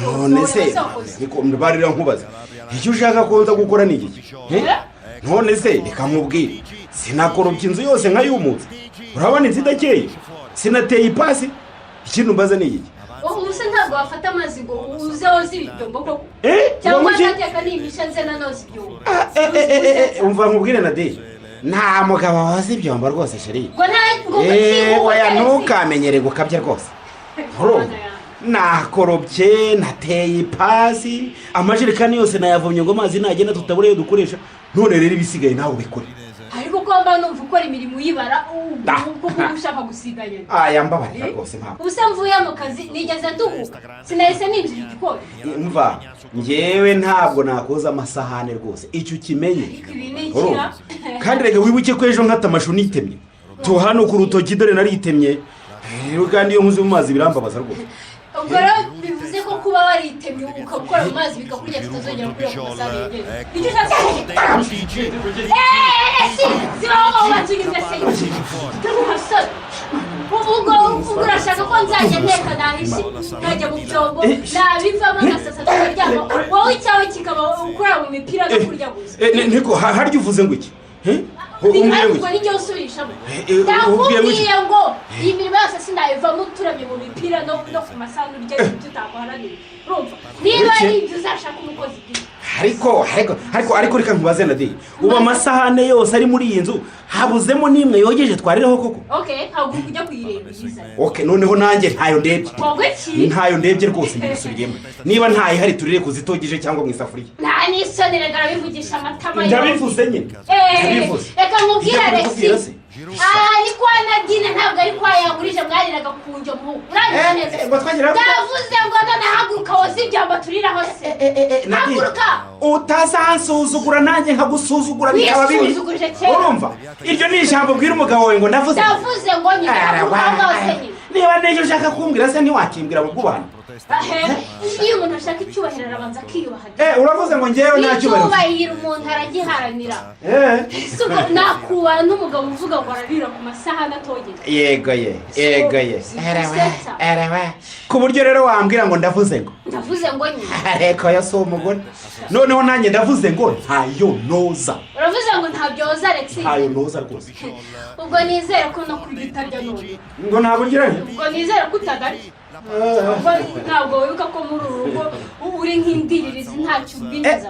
None se niko mbarira nkubaza, icyo ushaka ko nza gukora ni iki? Eh? None se reka nkubwire, sinakorobye inzu yose nkayumutse, urabona inzu idakeye, sinateye ipasi, ikintu mbaza ni iki? Ubu se ntabwo wafata amazi ngo uze woze ibyombo koko? Eh, cyangwa ngo iki? ndateka nimisha nze nanoza ibyombo. Umva nkubwire Nadine, nta mugabo wazi ibyombo rwose chérie. Ngo nta ngo Eh, ngo oya utetse. ntukamenyere gukabya rwose. Urumva? Nakorobye, nateye ipasi, amajerekani yose nayavomye ngo amazi nagenda tutabura ayo dukoresha. None rero ibisigaye nawe ubikore. Ariko ko mba numva ukora imirimo uyibara, kuko uba ushaka gusiganya. Aya, mbabarira rwose mpamvu. Ubu se mvuye mu kazi nigeze nduhuka, sinahise ninjira igikoni? Mva, njyewe ntabwo nakoza amasahane rwose, icyo ukimenye. Ibi ni ikira. Urumva? Kandi reka wibuke ko ejo nkata amashu nitemye tu hano ku rutoki, dore naritemye. Rero kandi iyo nkoze mu mazi birambabaza rwose. Ubwo rero bivuze ko kuba waritemye ukakora mu mazi bikakurya, tutazongera kurira ku masahane yegereye, icyo ushatse kuvuga? Eee, si sibaho ngo ubanze unyumve se musore. Ubwo ubwo urashaka ko nzajya nteka nahishi nkajya mu byombo, nabivamo ngasasa tukaryama, wowe icyawe kikaba ukurira mu mipira no kurya gusa? Eh, niko harya uvuze ngo iki? Eh? Umbwiye ngo Ariko iki? nijye usubirishamo. Umbwiye ngo iki? Ndakubwiye ngo iyi mirimo yose sinayivamo turamye mu mipira no ku masahani urya ibyo utaguharanira. Urumva niba ari ibyo, uzashaka umukozi bwite. Ariko reka nkubaze Nadine, ubu amasahane yose ari muri iyi nzu habuzemo n'imwe yogeje twarireho koko? Okay, haguruka ujya kuyireba uyizane. Okay, noneho nanjye ntayo ndebye. Wowe iki? Ntayo ndebye rwose, mbisubiriyemo, niba ntayo ihari turire kuzitogeje cyangwa mu isafuriya. Nta n'isoni reka, arabivugisha amatama yombi. Ndabivuze nyine. Ndabivuze. Reka nkubwire, Ijya Alexi, kubikubwira se? Aha ni kwa Nadine, ntabwo ari kwa Yangurije mwariraga ku njyo mu urabizi neza. Ngo twagira- Ndavuze ngo none haguruka woze ibyombo turiraho se. Nadine, Haguruka. utazansuzugura nanjye nkagusuzugura bikaba bibi. Wisuzugurije kera. Urumva, iryo ni ijambo bwira umugabo wawe ngo ndavuze? Ndavuze ngo nyine haguruka aho ngaho se nyine. Niba n'icyo ushaka kumbwira se ntiwakimbwira mu bwubahane? Ahe, iyo umuntu ashaka icyubahiro arabanza akiyubaha. Eh, uravuze ngo njyewe nta cyubahiro mfite. Icyubahiro umuntu aragiharanira. Eh. Si ubwo nakubaha n'umugabo uvuga ngo ararira ku masahani atogeje? Yego ye, yego ye. Gusetsa. Ku buryo rero wambwira ngo ndavuze ngo? Ndavuze ngo nyine. Ariko yo si umugore. Noneho nanjye ndavuze ngo ntayo noza. Uravuze ngo ntabyoza, Alex? Ntayo noza rwose. Ubwo nizere ko no kurya utarya none. Ngo ntabwo ngira nti? Ubwo nizere ko utadarya. Ubwo ntabwo wibuka ko muri uru rugo uri nk'indiririzi, ntacyo ubwinjiza?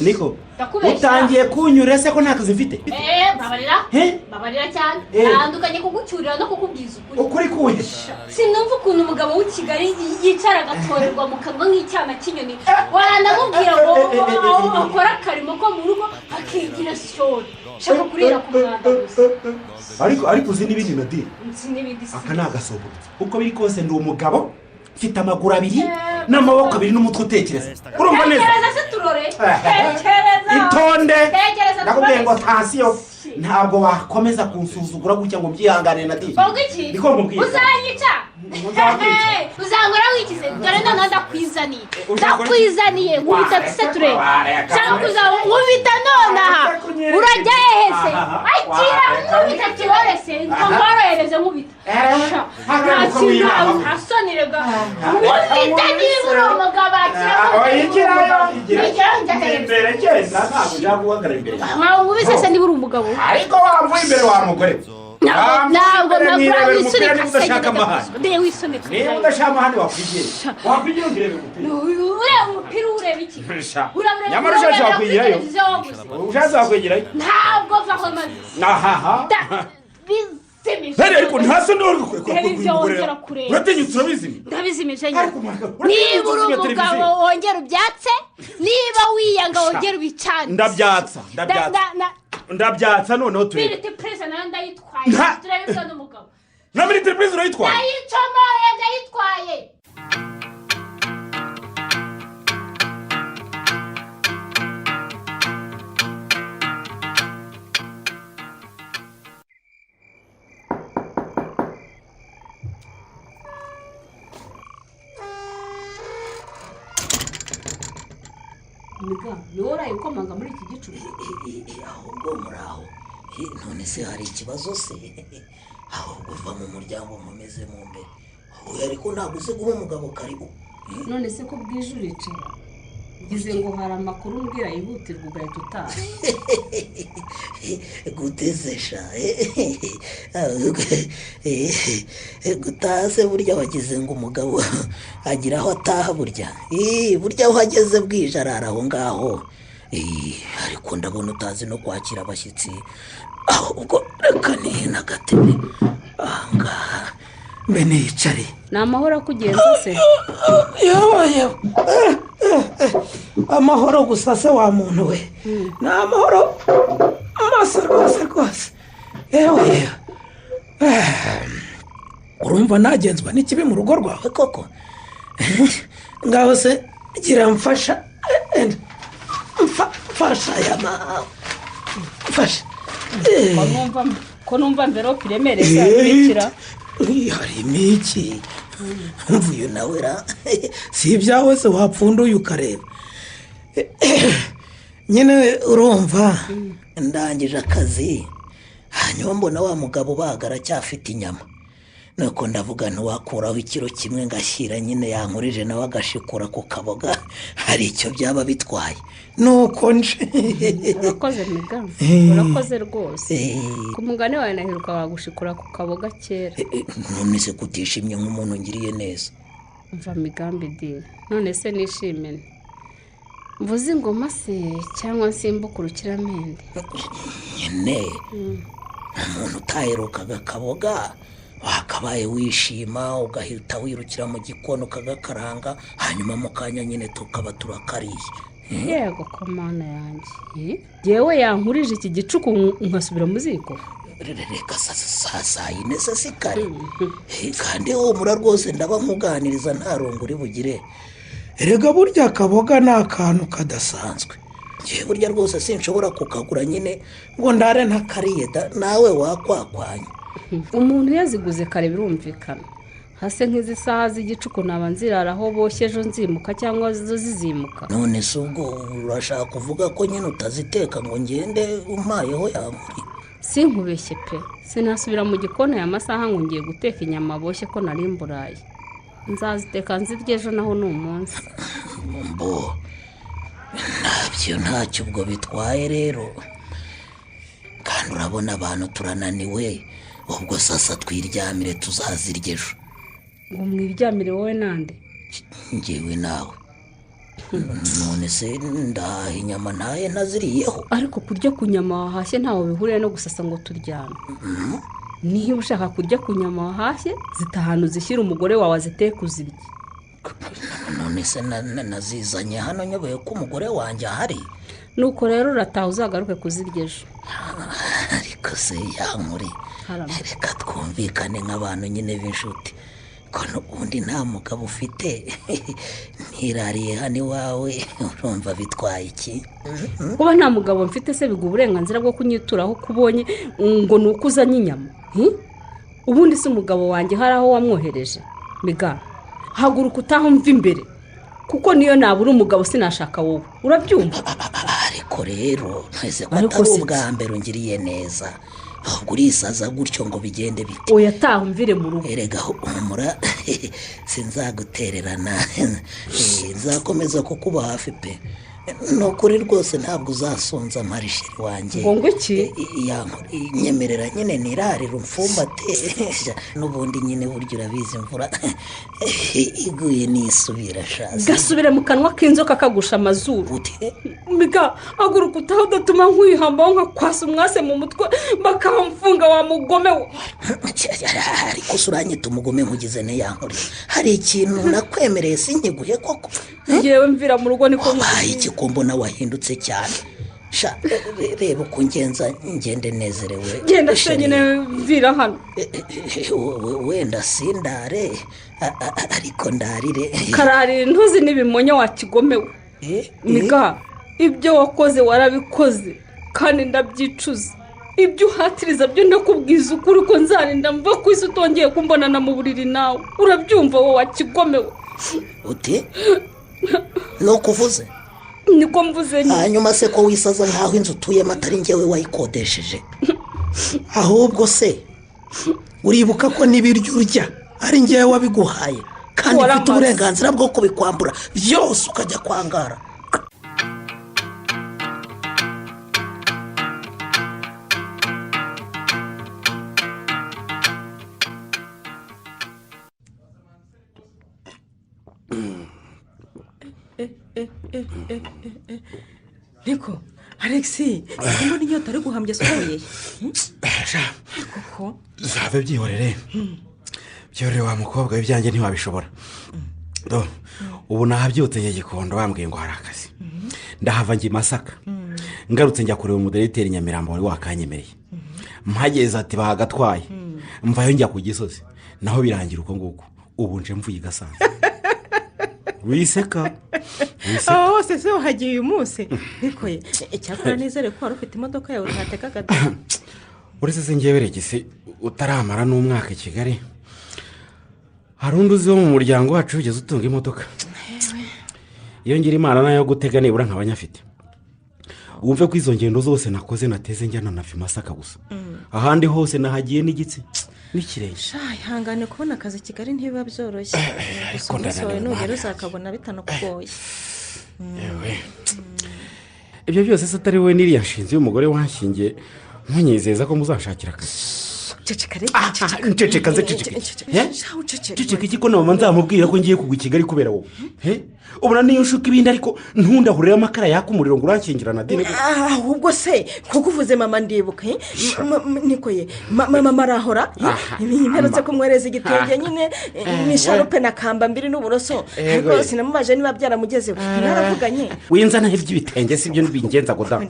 Niko. Ndakubeshya. Utangiye kunyura se ko nta kazi mfite? Eee, mbabarira. Eh? Mbabarira cyane. Eh. Ntandukanye kugucyurira no kukubwiza ukuri. Ukuri kuhe? Sinumva ukuntu umugabo w'i Kigali yicara agatorerwa mu kanwa nk'icyana cy'inyoni, waranamubwira ngo akore akarimo ko mu rugo akigira shyori, shaka kurira ku mwanda gusa. Ariko uzi n'ibindi, Nadine? Nzi n'ibindi si. Aka ni agasoborotso. Uko biri kose ndi umugabo, mfite amaguru abiri n'amaboko abiri n'umutwe utekereza, urumva neza? Tekereza se turore, tekereza. Itonde. Tekereza. Ndakubwiye ngo Turore. tansiyo, ntabwo wakomeza kunsuzugura gutya ngo mbyihangane, Nadine. Ubwo iki? Niko nkubwiye. Uzanyica. Uzakwica. Uzangora wikize, dore noneho ndakwizaniye. Uzakora iki? Ndakwizaniye, nkubita se turebe. Wareka. Cyangwa nkubita nonaha. Wareka. Urajya hehe se? Aha. Akira. Wareka. Nkubita turore se, nkorohereze nkubita. Aha. Nta kintu, nta soni rega. Nkubita niba uri umugabo, akira. Oya, igirayo. Igirayo, njya hehe? Imbere genda, ntabwo ushaka guhagarara imbere yawe. Nkawe nkubise se niba uri umugabo? Ariko wamvuye imbere wa mugore. Ntabwo ntabwo Wamvuye imbere ntabwo mwirebera umupira wisunika niba se. udashaka amahane. Ndeye wisunika. Niba udashaka amahane wakwigira ukireba umupira. Ureba umupira, ureba iki? Sha. Urabura. Nyamara ushatse Urabura kuri wakwigirayo. televiziyo waguze. Ushatse wakwigirayo. Ntabwo vaho maze. Ahaha. Bizimije. Heri, ariko nta soni uri Televiziyo wongera kureba. Uratinyutse urabizimya. Ndabizimije nyine. Uratinyutse Niba uri uzimya umugabo televiziyo. wongera ubyatse, niba wiyanga wongera ubicane. Ndabyatsa, ndabyatsa. Ndabyatsa noneho turebe. Military prison nayo ndayitwaye. Turebe ibyo n'umugabo. Na military prison urayitwaye? Ndayicomoye, ndayitwaye. Miga, ni wowe uraye ukomanga muri iki gicuku? Ahubwo muri aho. None se hari ikibazo se? Ahubwo uva mu muryango nkomeze mu mbere. Oya, ariko ntabwo uzi guha umugabo karibu. None se ko bwije uricara, ngize ngo hari amakuru umbwira yihutirwa ugahita utaha. Guteze sha, gutaha se burya wagize ngo umugabo agira aho ataha burya. Burya aho ageze bwije arara aho ngaho. Ariko ndabona utazi no kwakira abashyitsi, ahubwo reka nihina agatebe aha ngaha mbe nicare. Ni amahoro akugenza se? Yewe yewe, amahoro gusa se wa muntu we, ni amahoro masa rwose rwose. Yewe yewe, urumva nagenzwa n'ikibi mu rugo rwawe koko? Ngaho se gira mfasha, mfasha aya mawe, mfasha. Ko numva mverope iremereye cyane. Harimo iki? Mvuye nawe ra, si ibyawe se wapfunduye ukareba nyine. Urumva ndangije akazi, hanyuma mbona wa mugabo ubaga aracyafite inyama, nuko ndavuga ntiwakuraho ikiro kimwe ngashyira nyine yankurije nawe agashikura ku kaboga, hari icyo byaba bitwaye. Nuko nje. Urakoze miga, urakoze rwose. Ku mugani wawe naheruka wagushikura ku kaboga kera. None se kutishimye nk'umuntu ngiriye neza? Mva migambi di, none se nishimene mvuze ingoma se cyangwa nsimbuka urukiramende? Nyine umuntu utaherukaga akaboga wakabaye wishima ugahita wirukira mu gikoni ukagakaranga, hanyuma mu kanya nyine tukaba turakariye. Yego ko mana yanjye, yewe yankurije iki gicuku nkasubira mu ziko. Reka saa yine se si kare, kandi humura rwose ndaba nkuganiriza nta rungu uri bugire. Erega burya akaboga ni akantu kadasanzwe. Ngewe burya rwose sinshobora kukagura nyine ngo ndare ntakariye da, nawe wakwakwanya. Umuntu yaziguze kare birumvikana, hase nk'izi saha z'igicuku naba nzirara aho boshye ejo nzimuka cyangwa zo zizimuka. None se ubwo urashaka kuvuga ko nyine utaziteka ngo ngende umpayeho yankuri? Sinkubeshye pe, sinasubira mu gikoni aya masaha ngo ngiye guteka inyama boshye ko nari mburaye. Nzaziteka nzirye ejo naho ni umunsi. Mbo ntabyo ntacyo ubwo bitwaye rero, kandi urabona abantu turananiwe, ubwo sasa twiryamire tuzazirya ejo. Ngo mwiryamire wowe nande? Ngewe nawe. None se ndahaha inyama ntaye ntaziriyeho? Ariko kurya ku nyama wahashye ntawe bihuriye no gusasa ngo turyame. Niba ushaka kurya ku nyama wahashye zitahanu zishyira umugore wawe aziteke uzirye. None se nazizanye hano nyoboye ko umugore wanjye ahari? Nuko rero urataha uzagaruke kuzirya ejo. Ariko se yankuri, reka twumvikane nk'abantu nyine b'inshuti, ko n'ubundi nta mugabo ufite ntirariye hano iwawe, urumva bitwaye iki? Kuba nta mugabo mfite se biguha uburenganzira bwo kunyituraho uko ubonye ngo ni uko uzanye inyama? Ubundi se umugabo wanjye hari aho wamwohereje? Miga, haguruka utaha umva imbere, kuko niyo nabura umugabo sinashaka wowe, urabyumva? Ariko rero ntese ko atari ubwa mbere ungiriye neza, ahubwo urisaza gutyo ngo bigende bite? Oya taha umvire mu rugo. Erega humura sinzagutererana, nzakomeza kukuba hafi pe. Ni ukuri rwose ntabwo uzasonza marisheri wanjye. Ngo iki? Nyemerera nyine nirarira umfumbate, n'ubundi nyine burya urabizi imvura iguye nisubira shaza. Gasubire mu kanwa k'inzoka kagusha amazuru. Miga, haguruka utaha udatuma nkwihambaho nkakwasa umwase mu mutwe bakamfunga wa mugome we. Ariko se uranyita umugome nkugize ntiyankore? Hari ikintu nakwemereye sinkiguhe koko? Ngewe mvira mu rugo niko wabaye iki ko mbona wahindutse cyane? Sha reba uko ngenza ngende nezerewe. Genda se nyine mvira hano. Wenda sindare ariko ndarire. Kararire ntuzi n'ibimonyo wa kigomewe. Miga, ibyo wakoze warabikoze kandi ndabyicuza. Ibyo uhatiriza byo ndakubwiza ukuri ko nzarinda mva ku isi utongeye kumbonana mu buriri nawe. Urabyumva wowe wa kigomewe? Uti nuko uvuze? Niko mvuze nyine. Hanyuma se ko wisaza nkaho inzu utuyemo atari njyewe wayikodesheje? Ahubwo se Uribuka ko n'ibiryo urya ari ngewe wabiguhaye, kandi mfite uburenganzira bwo kubikwambura byose ukajya kwangara. Niko Alexi, mbona inyota ari guhambya sohoye. Koko zave byihorere. Byihorere wa mukobwa, ibyanjye ntiwabishobora. Ubu nahabyutse njye Gikondo bambwiye ngo hari akazi. Ndahava njye Masaka. Ngarutse njya kureba umudirecteur Nyamirambo wari wakanyemereye. Mpageze ati bagatwaye. Mvayo njya ku Gisozi. Naho birangira uko nguko. Ubu nje mvuye Gasanze. Wiseka. Aho hose se uhagiye uyu munsi? Niko ye, icyakora nizere ko wari ufite imodoka yawe utatekaga. Uretse se ngewe Regisi utaramara n'umwaka i Kigali, hari undi uzi wo mu muryango wacu wigeze utunga imodoka? Iyo ngira Imana nayo gutega nibura nkaba nyafite. Wumve ko izo ngendo zose nakoze nateze njyana na Masaka gusa. Ahandi hose nahagiye n'igitsi n'ikirenge. Sha, ihangane kubona akazi Kigali ntibiba byoroshye. Ariko ndananiwe, nugera uzakabona bitanakugoye. Yewe, ibyo byose se atari wowe n'iriya nshinzi y'umugore wanshingiye munyizeza ko muzanshakira akazi. Ceceka rero. Ceceka nze ceceka. Ceceka iki ko na mama nzamubwira ko ngiye kugwa i Kigali kubera wowe? Ubona niyo nshuka ibindi ariko ntundahurire amakara yaka umuriro ngo uranshingira na dini. Ahubwo se kuko uvuze mama ndibuka, niko ye mama arahora imperutse kumwereza igitenge nyine n'isharupe na kamba mbiri n'uburoso, ariko sinamubaje niba byaramugezeho. Mwaravuganye? Winzana iby'ibitenge si byo bingenza goda.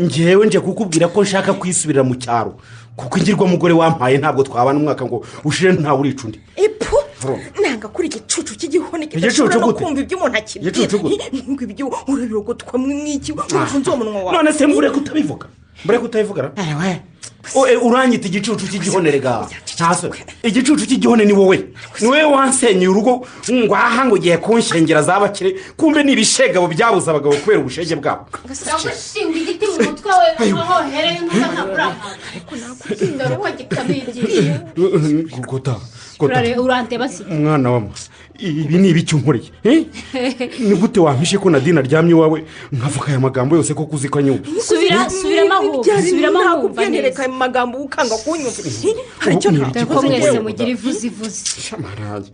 Ngewe nje kukubwira ko nshaka kwisubirira mu cyaro, kuko ingirwa mugore wampaye ntabwo twabana umwaka ngo ushire ntawe urica undi. Ipu nanga kuri igicucu cy'igihoni kidashobora no kumva ibyo umuntu akibwira. Ngo ibyo urabirogotwa mw'iki ufunze uwo munwa wawe. None se mbure kutabivuga? Mbure kutabivuga ra? Uranyita igicucu cy'igihone rega. Ntaso. Igicucu cy'igihone ni wowe. Ni wowe wansenyeye urugo ngo aha ngo ugiye kunshengera zabakire, kumbe ni ibishegabo byabuze abagabo kubera ubushege bwabo. Ndagushinga igiti mu mutwe we aho hereye n'utakabura. Ariko nakubwira ko gikabiriye. Gota. Uranteba si. Mwana wa ibi ni ibiki unkoreye? Ni gute wampishe ko Nadine aryamye iwawe nkavuga aya magambo yose ko kuzi ko anyumva? Subiramo ahubwo, subiramo ahubwo. Ntabwo aya magambo ukanga kunyumva. Hari icyo ntabwo mwese mugira ivuzivuzi. Shamaraye.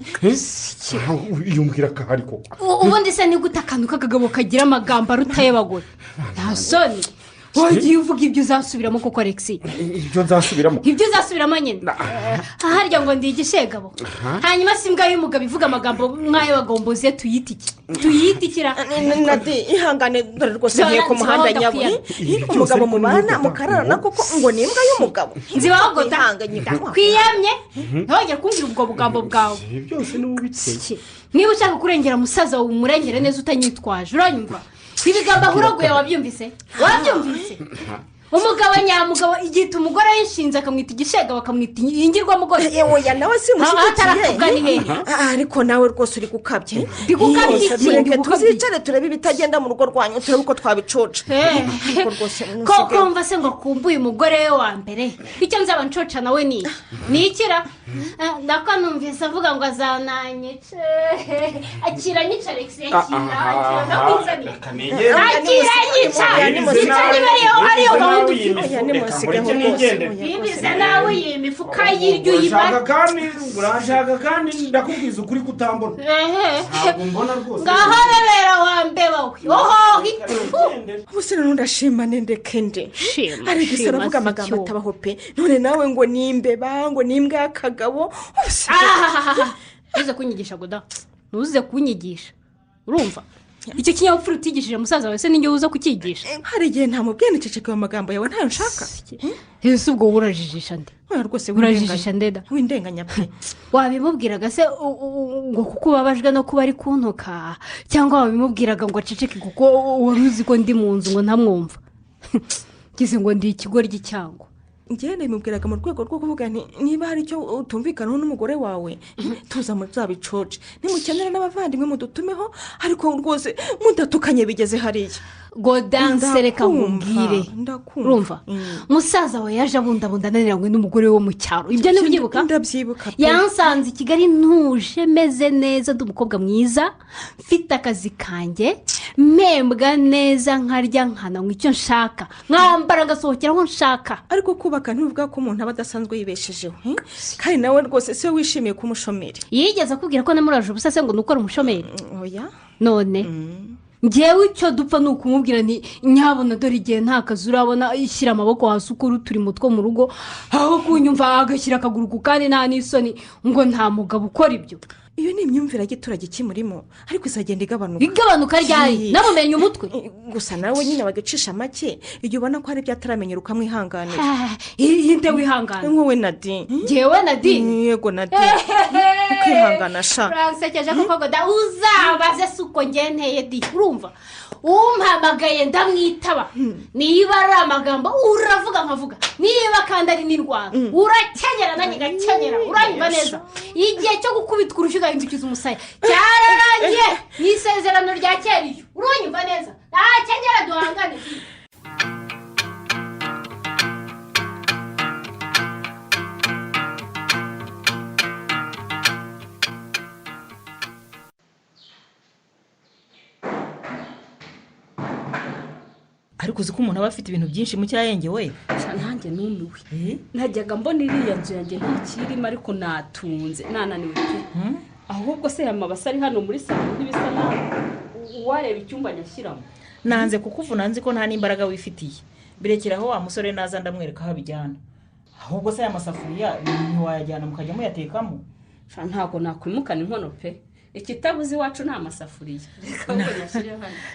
Yumbwira ko ahari koko. Ubundi se ni gute akantu k'akagabo kagira amagambo aruta ay'abagore? Nta soni. Wagiye uvuga ibyo uzasubiramo koko Alexi? Ibyo nzasubiramo? Ibyo uzasubiramo nyine. Harya ngo ndi igishegabo. Hanyuma si imbwa y'umugabo ivuga amagambo nk'ay'abagombozi tuyita iki? Tuyita ikira? Nadi ihangane dore rwose ngiye ku muhanda nyabo. Umugabo mubana mukararana koko ngo ni imbwa y'umugabo. Nzibaho gota. Kwiyamye ntongere kumbwira ubwo bugambo bwawe. Byose ni ubiteye. Niba ushaka kurengera musaza wawe umurengere neza utanyitwaje, uranyumva? Ibigambo ahuraguye wabyumvise? Wabyumvise? Umugabo nyamugabo igita umugore yishinze akamwita igishega bakamwita ingirwamugore. Oya nawe simushyigikiye. Ariko nawe rwose uri gukabye. Ndi gukabye iki? Tuzicare turebe ibitagenda mu rugo rwanyu turebe uko twabicoca. Ko kumva se ngo kumbuye umugore we wa mbere, icyo nzaba ncoca nawe ni iki? Ni ikira? Ndako numvise avuga ngo azananyice. Akira nyica Alex, akira ndakwizaniye. Akira nyica. Nyica niba ariyo gahunda. Bibize nawe iyi mifuka y'iryo uyibara. Urashaka kandi ndakubwiza ukuri kutambona. Ntabwo mbona rwose. Ngaho rebera wa mbeba we. Oho ubuse none ndashima ndeke nde. Ariko aravuga amagambo atabaho pe. None nawe ngo ni imbeba ngo ni imbwa y'akagabo. Ntuze kunyigisha goda. Ntuze kunyigisha. Urumva? Icyo kinyabupfura utigishije musaza wawe se ninjye uza kucyigisha? Hari igihe ntamubwiye niceceka ayo magambo yawe ntayo nshaka. Ese ubwo urajijisha nde? Rwose urajijisha ndeda. Windenganya pe. Wabimubwiraga se ngo kuko ubabajwe no kuba ari kuntuka, cyangwa wabimubwiraga ngo aceceke kuko wari uzi ko ndi mu nzu ngo ntamwumva? Ngize ngo ndi ikigoryi cyangwa njyewe nabimubwiraga mu rwego rwo kuvuga nti niba hari icyo utumvikanaho n'umugore wawe tuza muzabicoce, nimukenera n'abavandimwe mudutumeho, ariko rwose mudatukanye bigeze hariya. Godanse reka nkubwire. Urumva musaza we yaje abundabunda ananiranywe n'umugore wo mu cyaro, ibyo ntibyibuka? Ndabyibuka. Yansanze i Kigali ntuje, meze neza, ndi umukobwa mwiza, mfite akazi kanjye, mpembwa neza, nkarya nkananywa icyo nshaka, nkambara ngasohokera aho nshaka. Ariko kubaka ntibivuga ko umuntu aba adasanzwe yibeshejeho, kandi nawe rwose si we wishimiye ko umushomeri. Yigeze akubwira ko namuraje ubusa se ngo ni ukora umushomeri? Oya. None ngewe icyo dupfa ni ukumubwira nti nyabona dore igihe nta kazi urabona, ishyira amaboko hasi ukora uturimo two mu rugo, aho kunyumva agashyira akaguru ku kandi nta n'isoni ngo nta mugabo ukora ibyo. Iyo ni imyumvire y'igiturage kimurimo, ariko izagenda igabanuka. Igabanuka ryari? Namumenye umutwe. Gusa nawe nyine bagacisha make, igihe ubona ko hari ibyo ataramenyera ukamwihanganira. Inde wihangana? Nkowe Nadine. Ngewe Nadine? Yego Nadine. Ukihangana sha. Uransekeje koko Goda, uzabaze si uko ngiye nteye di. Urumva umpamagaye ndamwitaba, niba ari amagambo uravuga nkavuga, niba kandi ari n'indwara urakenyera nanjye ngakenyera, uranyumva neza. Igihe cyo gukubitwa urushyi ugahindukiza umusaya cyararangiye, ni isezerano rya kera iyo, uranyumva neza, ntakenyera duhangane. Ariko uzi ko umuntu aba afite ibintu byinshi mu cyayenge we? Nanjye numiwe, najyaga mbona iriya nzu yanjye ntakirimo, ariko natunze nananiwe pe. Ahubwo se amabasa ari hano muri salo ntibisa nabi, uwareba icyumba nyashyiramo. Nanze kukuvuna, nzi ko nta n'imbaraga wifitiye. Birekeraho wa musore naza ndamwereka aho abijyana. Ahubwo se aya masafuriya ntiwayajyana mukajya muyatekamo? Ntabwo nakwimukana inkono pe, ikitabuze iwacu ni amasafuriya.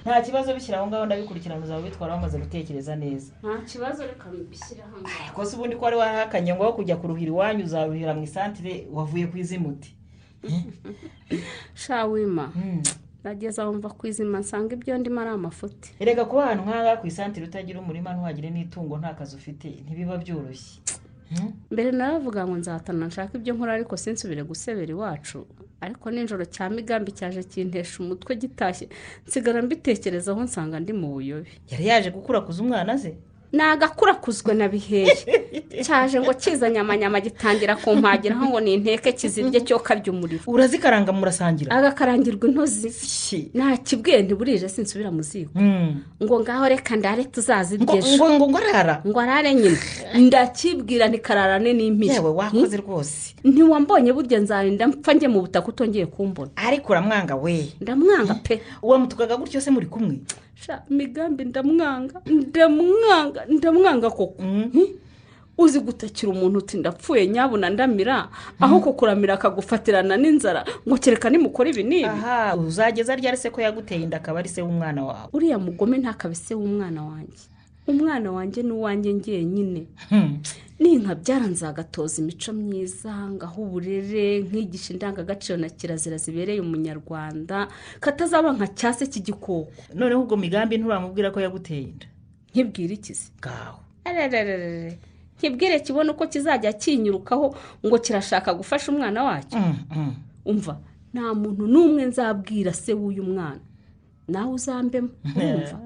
Nta kibazo, bishyira aho ngaho ndabikurikirana, uzaba bitwara bamaze gutekereza neza. Nta kibazo, reka mbishyire aho ngaho. Ariko se ubundi ko wari warahakanye ngo aho kujya kuruhira iwanyu uzaruhira mu isantire, wavuye ku izimuti? Sha wima, nageze aho mva ku izima nsanga ibyo ndimo ari amafuti. Erega kuba ahantu nk'aha ku isantire utagira umurima, ntuhagire n'itungo, nta kazi ufite, ntibiba byoroshye. Mbere naravuga ngo nzahatana nshaka ibyo nkora, ariko sinsubire gusebera iwacu. Ariko nijoro cya migambi cyaje kintesha umutwe gitashye, nsigara mbitekerezaho nsanga ndi mu buyobe. Yari yaje gukurakuza umwana ze? Nagakurakuzwe na biheye. Cyaje ngo kizanye amanyama gitangira kumpagiraho ngo ninteke kizirye cyo karya umuriro. Urazikaranga murasangira? Agakarangirwa intozi. Nta kibwiye ntiburije sinsubira mu ziko. Ngo ngaho reka ndare tuzazirye ejo. Ngo arara? Ngo arare nyine. Ndakibwira ntikararane n'impiri. Yewe wakoze rwose. Ntiwambonye burya nzarinda mpfa njye mu butaka utongeye kumbona. Ariko uramwanga we. Ndamwanga pe. Wamutukaga gutyo se muri kumwe? Sha migambi ndamwanga, ndamwanga, ndamwanga koko. Uzi gutakira umuntu uti ndapfuye nyabuna ndamira, aho kukuramira akagufatirana n'inzara ngo kereka nimukora ibi n'ibi. Aha, uzageza ryari se ko yaguteye inda akaba ari se w'umwana wawe? Uriya mugome ntakabe se w'umwana wanjye. Umwana wanjye ni uwanjye njyenyine. Ninkabyara nzagatoza imico myiza, ngaho uburere, nkigisha indangagaciro na kirazira zibereye umunyarwanda, katazaba nka cyase cy'igikoko. Noneho ubwo migambi nturamubwira ko yaguteye inda? Nkibwira iki se? Ngaho. Arererere. Nkibwire kibone uko kizajya kinyurukaho ngo kirashaka gufasha umwana wacyo. Umva, nta muntu n'umwe nzabwira se w'uyu mwana. Nawe uzambemo, urumva?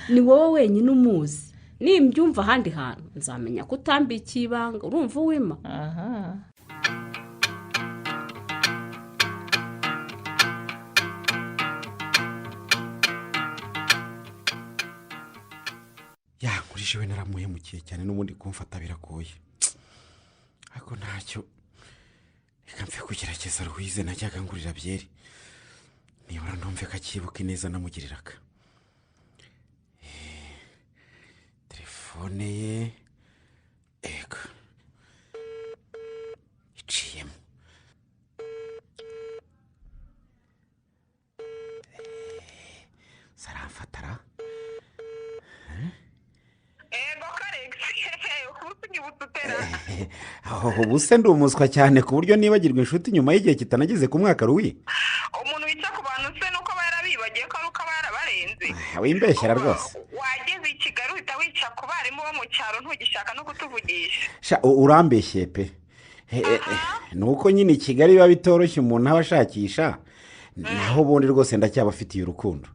Ni wowe wenyine umuzi. Nimbyumva ahandi hantu nzamenya ko utambikiye ibanga, urumva uwima? Aha. Yankurije we naramuhemukiye cyane, n'ubundi kumfata biragoye, ariko ntacyo, reka mfe kugerageza Louise najyaga ngurira byeri, nibura ntumve ko akibuka ineza namugiriraga. Telefone ye ego iciyemo. Saramfatara. Ubu se ndi umuswa cyane ku buryo nibagirwa inshuti nyuma y'igihe kitanageze ku mwaka ruwi? Umuntu wica ku bantu se nuko aba yarabibagiye ko ari uko aba yarabarenze. Wimbeshyera rwose. Wageze i Kigali uhita wica ku barimu bo mu cyaro, ntugishaka no kutuvugisha. Sha urambeshye pe. Ni uko nyine i Kigali biba bitoroshye, umuntu aba ashakisha, naho ubundi rwose ndacyabafitiye urukundo.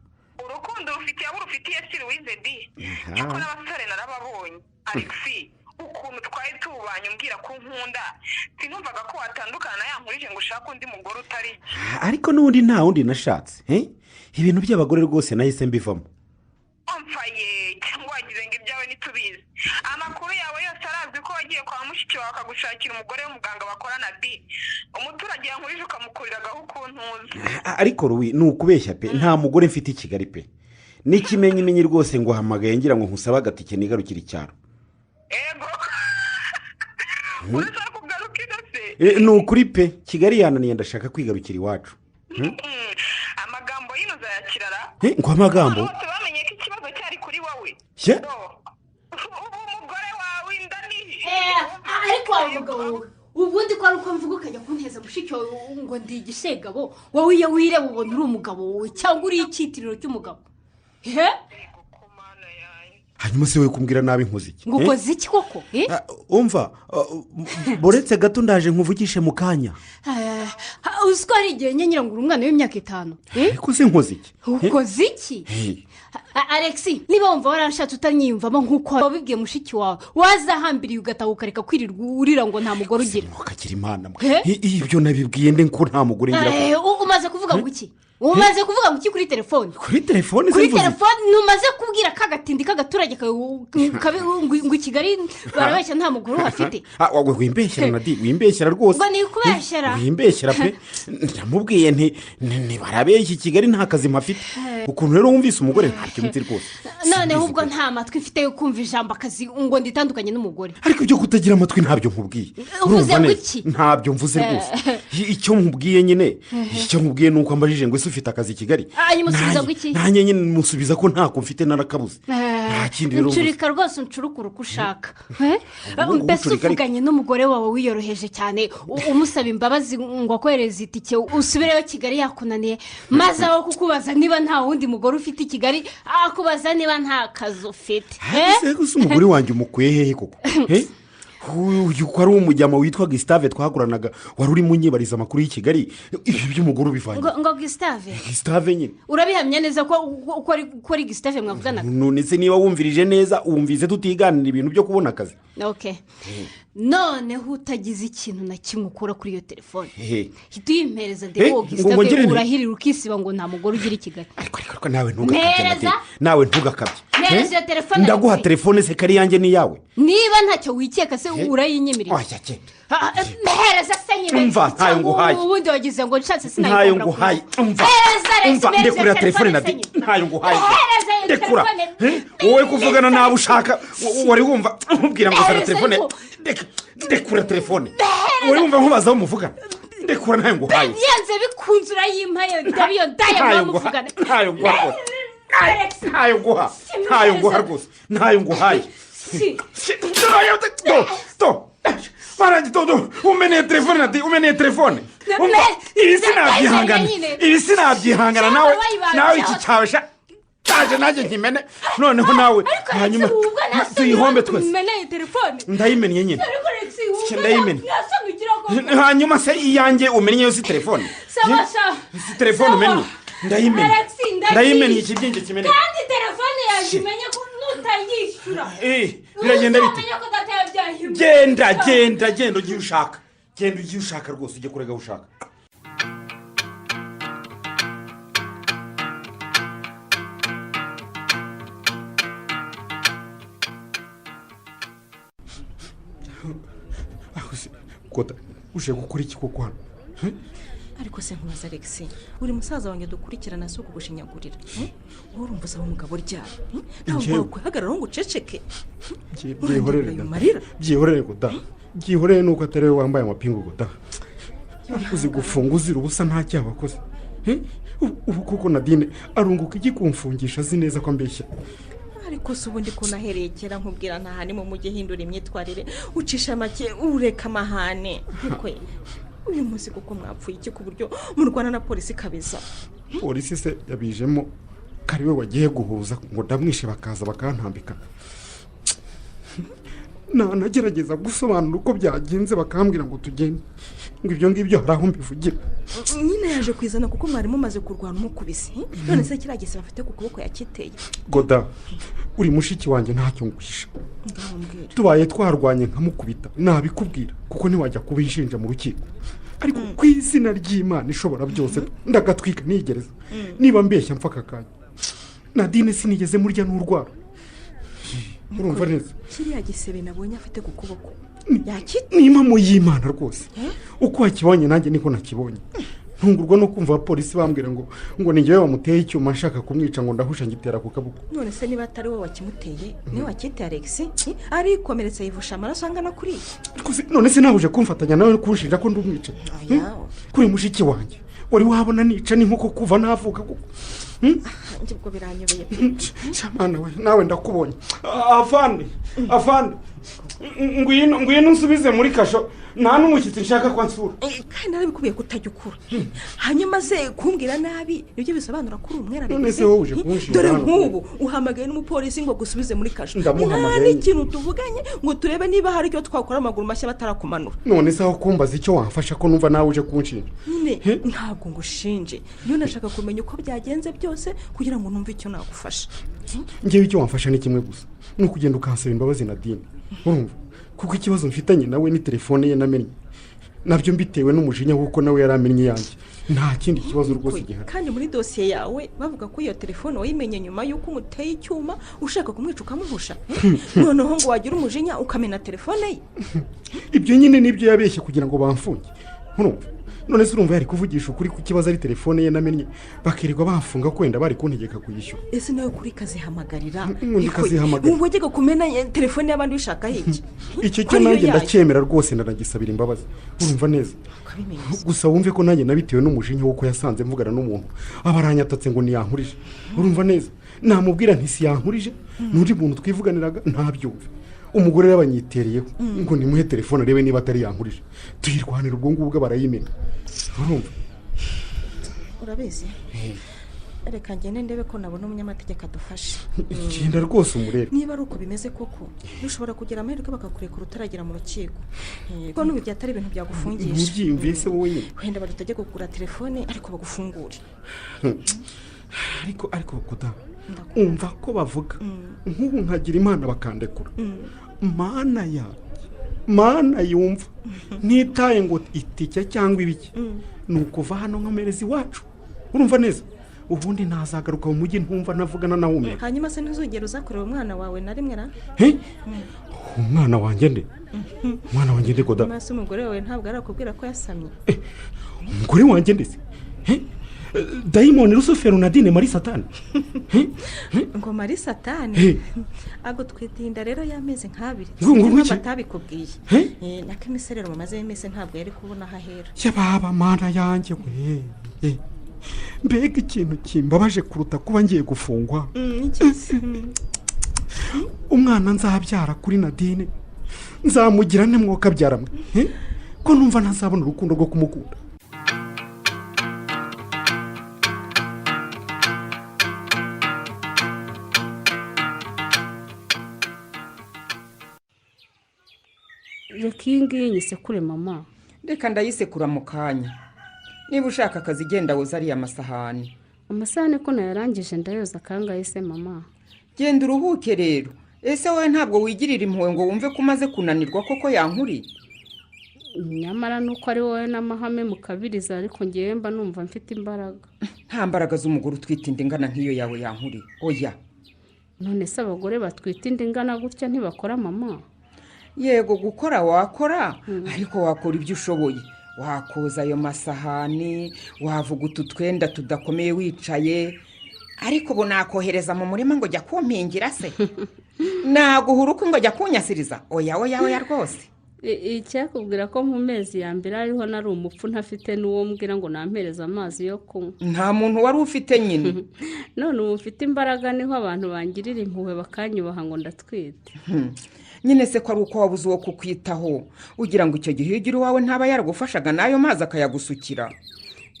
Urukundo rufitiye abo ngufitiye si Louise di. Cyakora abasore narababonye. Alexi, ukuntu twari tubanye umbwira ko unkunda, sinumvaga ko watandukana yankurije ngo ushake undi mugore utari jye. Ariko n'ubundi nta wundi nashatse. Ibintu by'abagore rwose nahise mbivamo. Omfaye, cyangwa wagize ngo ibyawe ntitubizi. Amakuru yawe yose arazwi ko wagiye kwa mushiki wawe akagushakira umugore w'umuganga bakorana di. Umuturage yankurije ukamukuriragaho ukuntu uzi. Ariko Ruwi, ni ukubeshya pe, nta mugore mfite i Kigali pe. N'ikimenyimenyi rwose ngo hamagaye ngira ngo nkusabe agatike nigarukire icyaro. Ego. Urashaka kugaruka ino se? Ni ukuri pe, Kigali yananiye, ndashaka kwigarukira iwacu. Amagambo y'ino uzayakirara? Ngo amagambo? Bose bamenye ko ikibazo cyari kuri wowe. Ubu umugore wawe inda ni Ariko wa mugabo wowe, ubundi ko ari uko mvuga ukajya kunteza mushiki wawe ngo ndi igishegabo, wowe iyo wireba ubona uri umugabo wowe cyangwa uri icyitiriro cy'umugabo. Hanyuma se we kumbwira nabi nkoze iki? Ngo ukoze iki koko? Umva, buretse gato ndaje nkuvugishe mu kanya. Uzi ko hari igihe ngira ngo uri umwana w'imyaka 5. Ariko se nkoze iki? Ukoze iki? Alexi, niba wumva waranshatse utanyiyumvamo nk'uko wabibwiye mushiki wawe, wazahambiriye ugataha ukareka kwirirwa urira ngo nta mugore ugira. Ukagira imana mwe. Ibyo nabibwiye nde ko nta mugore ngira? Umaze kuvuga ngo iki? Umaze kuvuga ngo iki kuri telefone? Kuri telefone kuri telefone numaze kubwira kagatindi k'agaturage ngo i Kigali barabeshya nta mugore uhafite. Wimbeshyera Nadi, wimbeshyera rwose. Ngo ni ukubeshyera. Wimbeshyera pe. Ndamubwiye nti ntibarabeshya i Kigali nta kazi mpafite. Ukuntu rero wumvise umugore ntabyo nzi rwose. Noneho ubwo nta matwi mfite yo kumva ijambo akazi ngo nditandukanye n'umugore. Ariko ibyo kutagira amatwi ntabyo nkubwiye. Uvuze ngo iki? Ntabyo mvuze rwose. Icyo nkubwiye nyine, icyo nkubwiye nuko ambajije ngo ese ufite akazi i Kigali. Musubiza ngo iki? Nanjye nyine musubiza ko ntako mfite narakabuze. Nta kindi rero. Ncurika rwose uncurukura uko ushaka. Mbese uvuganye n'umugore wawe wiyoroheje cyane umusaba imbabazi ngo akohereze itike usubireyo Kigali yakunaniye, maze aho kukubaza niba nta wundi mugore ufite i Kigali akubaza niba nta kazi ufite. Ese umugore wanjye umukuye hehe koko? Uyu ko ari umujyama witwa Gustave twaguranaga wari urimo unyibariza amakuru y'i Kigali, ibi by'umugore ubivanye. Ngo Gustave? Gustave nyine. Urabihamya neza ko ari Gustave mwavuganaga? None se niba wumvirije neza wumvise tutiganira ibintu byo kubona akazi. Okay. Noneho utagize ikintu na kimwe ukora kuri iyo telefone, hita uyimpereza ndebe uwo Gustave urahirira ukisiba ngo nta mugore ugira i Kigali. Ariko nawe ntugakabye. Nawe ntugakabye. Mpereza iyo telefone. Ndaguha telefone se kari yanjye ni yawe. Niba ntacyo wikeka se urayinyemerera. Mpereza se nyine. Umva ntayo nguhaye. Ubundi wagize ngo nshatse sinayikora. Ntayo nguhaye. Umva. Umva ndekurira telefone na ntayo nguhaye. Ndekura. Wowe kuvugana nawe ushaka wari wumva nkubwira ngo zana telefone. Ndekura telefone. Wari wumva nkubaza aho muvugana. Ndekura ntayo nguhaye. Byanze bikunze urayimpaye ndabiyo ndaya muvugana. Ntayo nguhaye. Ntayo nguha. Ntayo nguha rwose. Ntayo nguhaye. Marangi todo umeneye telefone Nadi, umeneye telefone. Ibi sinabyihangana. Ibi sinabyihangana nawe. Nawe iki cyawe sha. Taje nanjye nkimene. Noneho nawe hanyuma tuyihombe twese. Umeneye telefone. Ndayimennye nyine. Ndayimennye. Hanyuma se iyanjye umennye yo si telefone. Si telefone umennye. Ndayimennye. Ndayimennye ikibyinge kimeneka. Kandi telefone yanjye umenye ko nutayishyura. Biragenda bite? Genda genda genda ugiye ushaka. Genda ugiye ushaka rwose ujye kurega ushaka. Kota, uje gukora iki koko hano? Ariko se nkubaza Alexi, uri musaza wanjye dukurikirana si ukugushinyagurira. Wowe urumva usaba umugabo ryari? Ntabwo wakwihagararaho ngo uceceke. Byihorere. Byihorere guda. Byihorere nuko atari we wambaye amapingu guda. Uzi gufunga uzira ubusa nta cyaha wakoze. Ubu koko Nadine arunguka iki kumfungisha azi neza ko ambeshya. Ariko se ubundi ko nahereye kera nkubwira nta hani mu mujyi hindura imyitwarire, ucisha make ureka amahane. Nkwe uyu munsi kuko mwapfuye iki ku buryo murwana na polisi kabeza? Polisi se yabijemo kari we wagiye guhuza ngo ndamwishe bakaza bakantambika. Nanagerageza gusobanura uko byagenze bakambwira ngo tugende, ngo ibyo ngibyo hari aho mbivugira. Nyine yaje kwizana kuko mwari mumaze kurwana umukubise. None se kiriya gisebe afite ku kuboko yakiteye? Goda, uri mushiki wanjye ntacyo nguhisha. Tubaye twarwanye nkamukubita nabikubwira, kuko ntiwajya kubinshinja mu rukiko. Ariko ku izina ry'Imana ishobora byose ndagatwika nigereza. Niba mbeshya mfa aka kanya. Nadine sinigeze murya n'urwara. Urumva neza? Kiriya gisebe nabonye afite ku kuboko ni impamo y'Imana rwose. Uko wakibonye nanjye niko nakibonye. Ntungurwa no kumva abapolisi bambwira ngo ni njyewe wamuteye icyuma nshaka kumwica, ngo ndahusha ngitera ku kaboko. None se niba atari wowe wakimuteye, niwe wakiteye Alex? Arikomeretsa yivusha amaraso angana kuriya. None se nawe uje kumfatanya nawe kunshinja ko ndi umwica? Kuri mushiki wanjye wari wabona nica n'inkoko kuva navuka kuko. Njye ubwo biranyobeye. Shamana we, nawe ndakubonye. Afande, afande, ngwino unsubize muri kasho, nta n'umushyitsi nshaka ko ansura. Kandi narabikubwiye ko utajya ukura. Hanyuma se kumbwira nabi nibyo bisobanura ko uri umwera? None se wowe uje kunshinja? Dore nk'ubu uhamagaye n'umupolisi ngo gusubize muri kasho. Nta n'ikintu tuvuganye ngo turebe niba hari icyo twakora amaguru mashya batarakumanura. None se aho kumbaza icyo wamfasha ko numva nawe uje kunshinja? Nyine ntabwo ngushinje, iyo nashaka kumenya uko byagenze byose kugira ngo numve icyo nagufasha. Ngewe icyo wamfasha ni kimwe gusa, ni ukugenda ukansaba imbabazi Nadine. Urumva? Kuko ikibazo mfitanye nawe ni telefone ye namenye, nabyo mbitewe n'umujinya w'uko nawe yaramenye yanjye. Nta kindi kibazo rwose gihari. Kandi muri dosiye yawe bavuga ko iyo telefone wayimenye nyuma y'uko umuteye icyuma ushaka kumwica ukamuhusha. Noneho ngo wagira umujinya ukamena telefone ye. Ibyo nyine nibyo yabeshye kugira ngo bamfunge. Urumva? None se urumva yari kuvugisha ukuri ku kibazo ari telefone ye namenye, bakirirwa bamfunga ko wenda bari kuntegeka kuyishyura. Ese nawe kuri kazihamagarira? Kazihamagara. Ubwo wajyaga kumena telefone y'abandi wishaka iki? Icyo cyo nanjye ndacyemera rwose, ndanagisabira imbabazi. Urumva neza? Gusa wumve ko nanjye nabitewe n'umujinya w'uko yasanze mvugana n'umuntu abaranyatatse ngo niyankurije. Urumva neza? Namubwira nti si yankurije, n'undi muntu twivuganiraga ntabyumve. Umugore yabanyitereyeho ngo nimuhe telefone arebe niba atari yankurije, tuyirwanira ubwo ngubwo barayimena. Urumva? Urabizi, reka ngende ndebe ko nabona umunyamategeko adufashe. Genda rwose umurebe. Niba ari uko bimeze koko, dushobora kugira amahirwe bakakurekura utaragera mu rukiko. Kuko n'ubu byatari ibintu byagufungisha. Ntubyiyumvise wowe nyine. Wenda badutegeka kugura telefone ariko bagufungure. Ariko kuda umva ko bavuga nk'ubu nkagira Imana bakandekura. Mana yanjye, Mana yumva ntitaye ngo itike cyangwa ibiki, ni ukuva hano nkomereza iwacu. Urumva neza? Ubundi ntazagaruka mu mujyi ntumva navugana na umwe. Hanyuma se ntuzongera uzakorera umwana wawe na rimwe ra? Umwana wanjye nde? Umwana wanjye nde Goda? Mase umugore wawe ntabwo arakubwira ko yasamye? Umugore wanjye nde se? Dayimoni Rusufero Nadine Mari Satani. Ngo Mari Satani agutwitinda rero y'amezi nk'abiri. Ngo batabikubwiye. Nako imiserero mumaze y'iminsi ntabwo yari kubona aho ahera. Yababa mana yanjye we. Mbega ikintu kimbabaje kuruta kuba ngiye gufungwa. Umwana nzabyara kuri Nadine nzamugira nte mwoka byaramwe? Ko numva ntazabona urukundo rwo kumukunda. Reka iyi ngiyi nyisekure mama. Reka ndayisekura mu kanya. Niba ushaka akazi genda woza ariya masahani. Amasahani ko nayarangije ndayoza kangahe se mama? Genda uruhuke rero. Ese wowe ntabwo wigirira impuhwe ngo wumve ko umaze kunanirwa koko yankuriye? Nyamara nuko ari wowe n'amahame mukabiriza, ariko ngewe mba numva mfite imbaraga. Nta mbaraga z'umugore utwite inda ingana nk'iyo yawe yankuriye. Oya. None se abagore batwite inda ingana gutya ntibakora mama? Yego gukora wakora, ariko wakora ibyo ushoboye. Wakoza ayo masahani, wavuga utu twenda tudakomeye wicaye, ariko ubu nakohereza mu murima ngo jya kumpingira se? Naguhura uko ngo jya kunyasiriza? Oya oya oya rwose. Icyakubwira ko mu mezi ya mbere ariho nari umupfu ntafite n'uwo mbwira ngo nampereze amazi yo kunywa. Nta muntu wari ufite nyine. None ubu mfite imbaraga, niho abantu bangirira impuhwe bakanyubaha ngo ndatwite. Nyine se ko ari uko wabuze uwo kukwitaho, ugira ngo icyo gihe ugira iwawe ntaba yaragufashaga n'ayo mazi akayagusukira.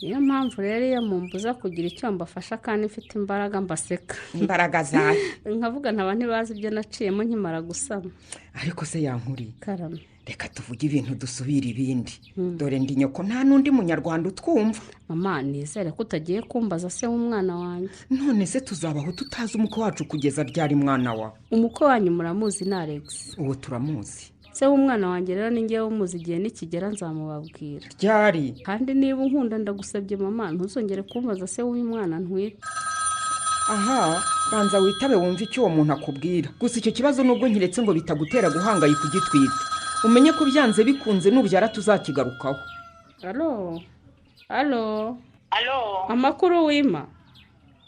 Niyo mpamvu rero iyo mumbuza kugira icyo mbafasha kandi mfite imbaraga mbaseka. Imbaraga zawe? Nkavuga ntaba ntibazi ibyo naciyemo nkimara gusama. Ariko se Yankuri, Karame. Reka tuvuge ibintu dusubira ibindi. Dore ndi nyoko, nta n'undi munyarwanda utwumva. Mama, nizere ko utagiye kumbaza se w'umwana wanjye. None se tuzabaho tutazi umukwe wacu kugeza ryari mwana wa? Umukwe wanyu muramuzi ni Alex. Uwo turamuzi. Se w'umwana wanjye rero ni ngewe umuzi, igihe nikigera nzamubabwira. Ryari? Kandi niba unkunda ndagusabye mama, ntuzongere kumbaza se w'uyu mwana ntwite. Aha, banza witabe wumve icyo uwo muntu akubwira. Gusa icyo kibazo nubwo nkiretse ngo bitagutera guhangayika ugitwite, umenye ko byanze bikunze nubyara tuzakigarukaho. Alo, alo. Alo. Amakuru wima?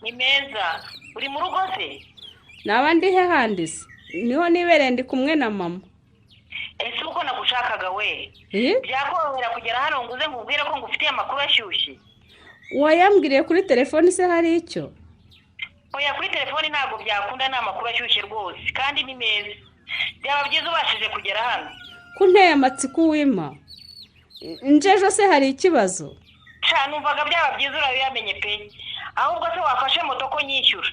Ni meza. Uri mu rugo se? Naba ndi he handi se? Niho nibereye ndi kumwe na mama. Ese uko nagushakaga we? Byakorohera kugera hano ngo uze nkubwire ko ngufitiye amakuru ashyushye? Wayambwiriye kuri telefoni se hari icyo? Oya, kuri telefoni ntabwo byakunda, ni amakuru ashyushye rwose kandi ni meza. Byaba byiza ubashije kugera hano. Ko nteye amatsiko wima? Njejo se hari ikibazo? Sha, numvaga byaba byiza urabiyamenye pe. Ahubwo se wafashe moto ko nyishyura?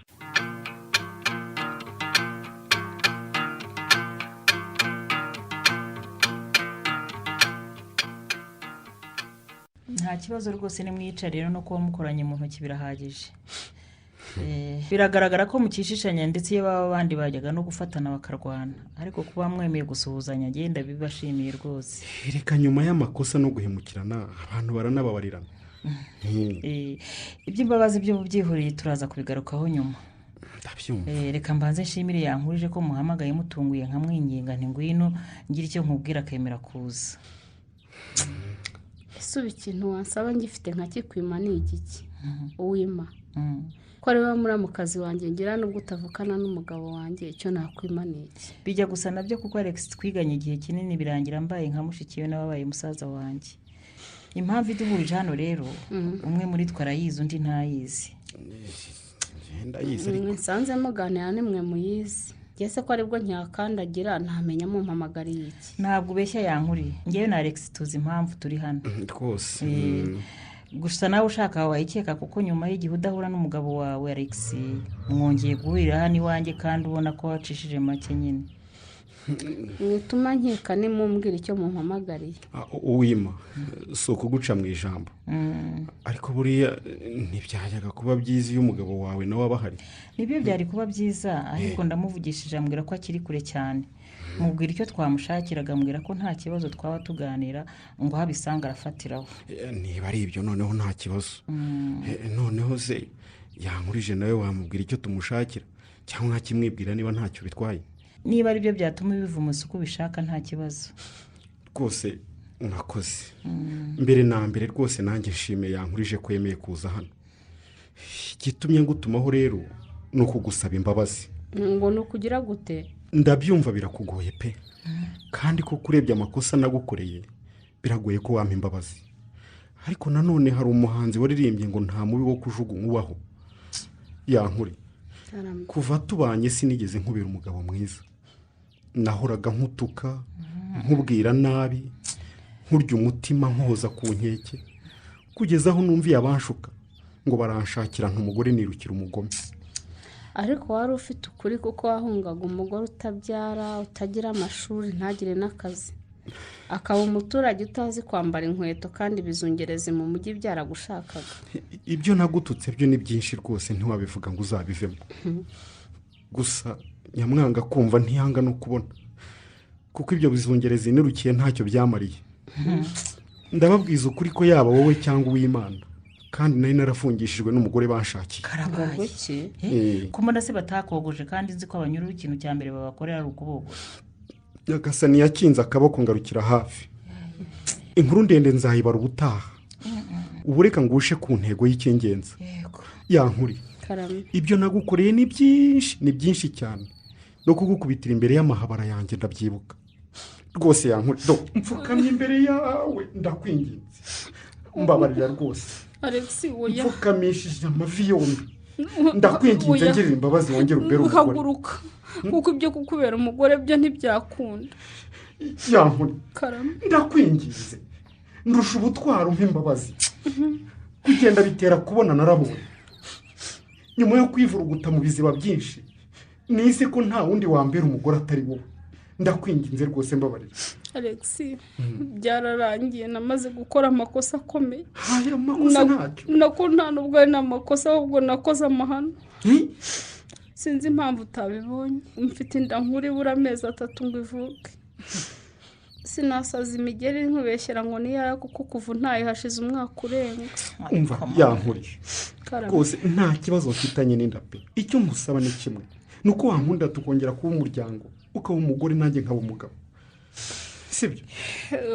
Nta kibazo rwose, nimwica rero no kuba mukoranye mu ntoki birahagije. Biragaragara ko mukishishanya, ndetse iyo baba abandi bajyaga no gufatana bakarwana, ariko kuba mwemeye gusuhuzanya agenda bibashimiye rwose. Reka nyuma y'amakosa no guhemukirana abantu baranababarirana. Iby'imbabazi byo byihuriye turaza kubigarukaho nyuma. Ndabyumva. Reka mbanze nshimire Yankurije ko muhamagaye mutunguye nkamwinginga nti ngwino ngira icyo nkubwira akemera kuza. Ese ubu ikintu wansaba ngifite nkakikwima ni igiki? Uwima. Ko rero muramukazi wanjye ngira nubwo utavukana n'umugabo wanjye, icyo nakwima ni iki? Bijya gusa nabyo kuko Alex twiganye igihe kinini birangira mbaye nka mushiki we n'ababaye musaza wanjye. Impamvu iduhurije hano rero, umwe muri twe arayizi undi ntayizi. Ndayizi ariko nsanze muganira nimwe muyizi. Jese ko aribwo nyakandagira ntamenya mumpamagariye iki. Ntabwo ubeshya Yankuri, ngewe na Alex tuzi impamvu turi hano rwose. Gusa nawe ushaka wayikeka kuko nyuma y'igihe udahura n'umugabo wawe Alex mwongeye guhurira hano iwanjye kandi ubona ko wacishije make nyine. Mwituma nkeka nimumbwira icyo mumpamagariye. Uwima, si ukuguca mu ijambo, ariko buriya ntibyajyaga kuba byiza iyo umugabo wawe nawe aba ahari. Nibyo byari kuba byiza, ariko ndamuvugishije ambwira ko akiri kure cyane. Mubwira icyo twamushakiraga, ambwira ko nta kibazo twaba tuganira ngo habisanga arafatiraho. Niba ari ibyo noneho nta kibazo. Noneho se Yankurije nawe wamubwira icyo tumushakira cyangwa nkakimwibwira niba ntacyo bitwaye? Niba ari byo byatuma biva umusuku ubishaka nta kibazo. Rwose urakoze. Mbere na mbere rwose nanjye nshimiye Yankurije ko yemeye kuza hano. Igitumye ngutumaho rero ni ukugusaba imbabazi. Ngo ni ukugira gute? Ndabyumva birakugoye pe, kandi ko kurebye amakosa nagukoreye biragoye ko wampa imbabazi. Ariko nanone hari umuhanzi waririmbye ngo nta mubi wo kujugunywa ubaho. Yankuri, kuva tubanye sinigeze nkubera umugabo mwiza. Nahoraga nkutuka, nkubwira nabi, nkurya umutima, nkoza ku nkeke, kugeza aho numviye abanshuka ngo baranshakira ntumugore nirukira umugome. Ariko wari ufite ukuri kuko wahungaga umugore utabyara, utagira amashuri, ntagire n'akazi, akaba umuturage utazi kwambara inkweto kandi bizungereze mu mujyi byaragushakaga. Ibyo nagututse byo ni byinshi rwose, ntiwabivuga ngo uzabivemo. Gusa nyamwanga kumva ntiyanga no kubona, kuko ibyo bizungereze nirukiye ntacyo byamariye. Ndababwiza ukuri ko yaba wowe cyangwa uw'Imana, kandi nari narafungishijwe n'umugore banshakiye. Karabaye. Ko mbona se batakogoje kandi nzi ko abanyururu ikintu cya mbere babakorera ari ukubogosha. Nyagasani yakinze akaboko ngarukira hafi. Inkuru ndende nzayibara ubutaha. Ubu reka ngushe ku ntego y'icy'ingenzi. Yankuri, ibyo nagukoreye ni byinshi, ni byinshi cyane. No kugukubitira imbere y'amahabara yanjye ndabyibuka. Rwose Yankuri, mfukamye imbere yawe ndakwinginze, mbabarira rwose. Alex, oya. Mfukamishije amavi yombi ndakwinginze, ngirira imbabazi wongere umbere umugore. Haguruka, kuko ibyo kukubera umugore byo ntibyakunda. Yankuri, ndakwinginze, ndusha ubutwaro umpa imbabazi. Kugenda bitera kubona narabonye. Nyuma yo kwivuruguta mu biziba byinshi, nise ko nta wundi wambera umugore atari wowe. Ndakwinginze rwose, mbabarira. Alex, byararangiye, namaze gukora amakosa akomeye. Ayo makosa ntacyo. Nako nta nubwo ari n'amakosa, ahubwo nakoze amahano. Sinzi impamvu utabibonye. Mfite inda nkuru ibura amezi 3 ngo ivuke. Sinasaza imigeri nkubeshyera ngo niyayo, kuko kuva ntayo hashize umwaka urenga. Umva yankurije rwose, nta kibazo mfitanye n'inda pe. Icyo nkusaba ni kimwe, ni uko wankunda tukongera kuba umuryango, ukaba umugore nanjye nkaba umugabo, sibyo?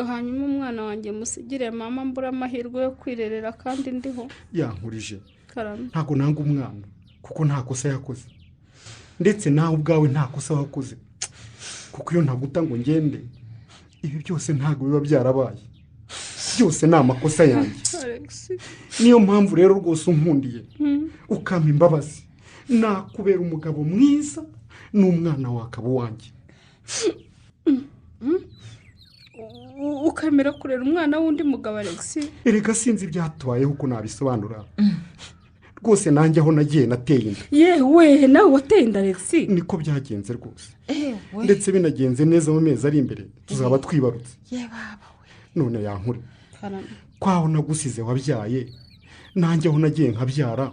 Hanyuma umwana wanjye musigire mama, mbura amahirwe yo kwirerera kandi ndiho. Yankurije, ntabwo nanga umwana kuko nta kosa yakoze, ndetse nawe ubwawe nta kosa wakoze, kuko iyo ntaguta ngo ngende ibi byose ntabwo biba byarabaye. Byose ni amakosa yanjye. Niyo mpamvu rero rwose unkundiye ukampa imbabazi, nakubera umugabo mwiza n'umwana wakaba uwanjye. Ukemera kurera umwana w'undi mugabo Alex? Erega sinzi ibyatubayeho uko nabisobanura rwose, nanjye aho nagiye nateye inda. Yewe, nawe wateye inda Alex? Niko byagenze rwose, ndetse binagenze neza mu mezi ari imbere tuzaba twibarutse. None yankure kwaho nagusize wabyaye, nanjye aho nagiye nkabyara,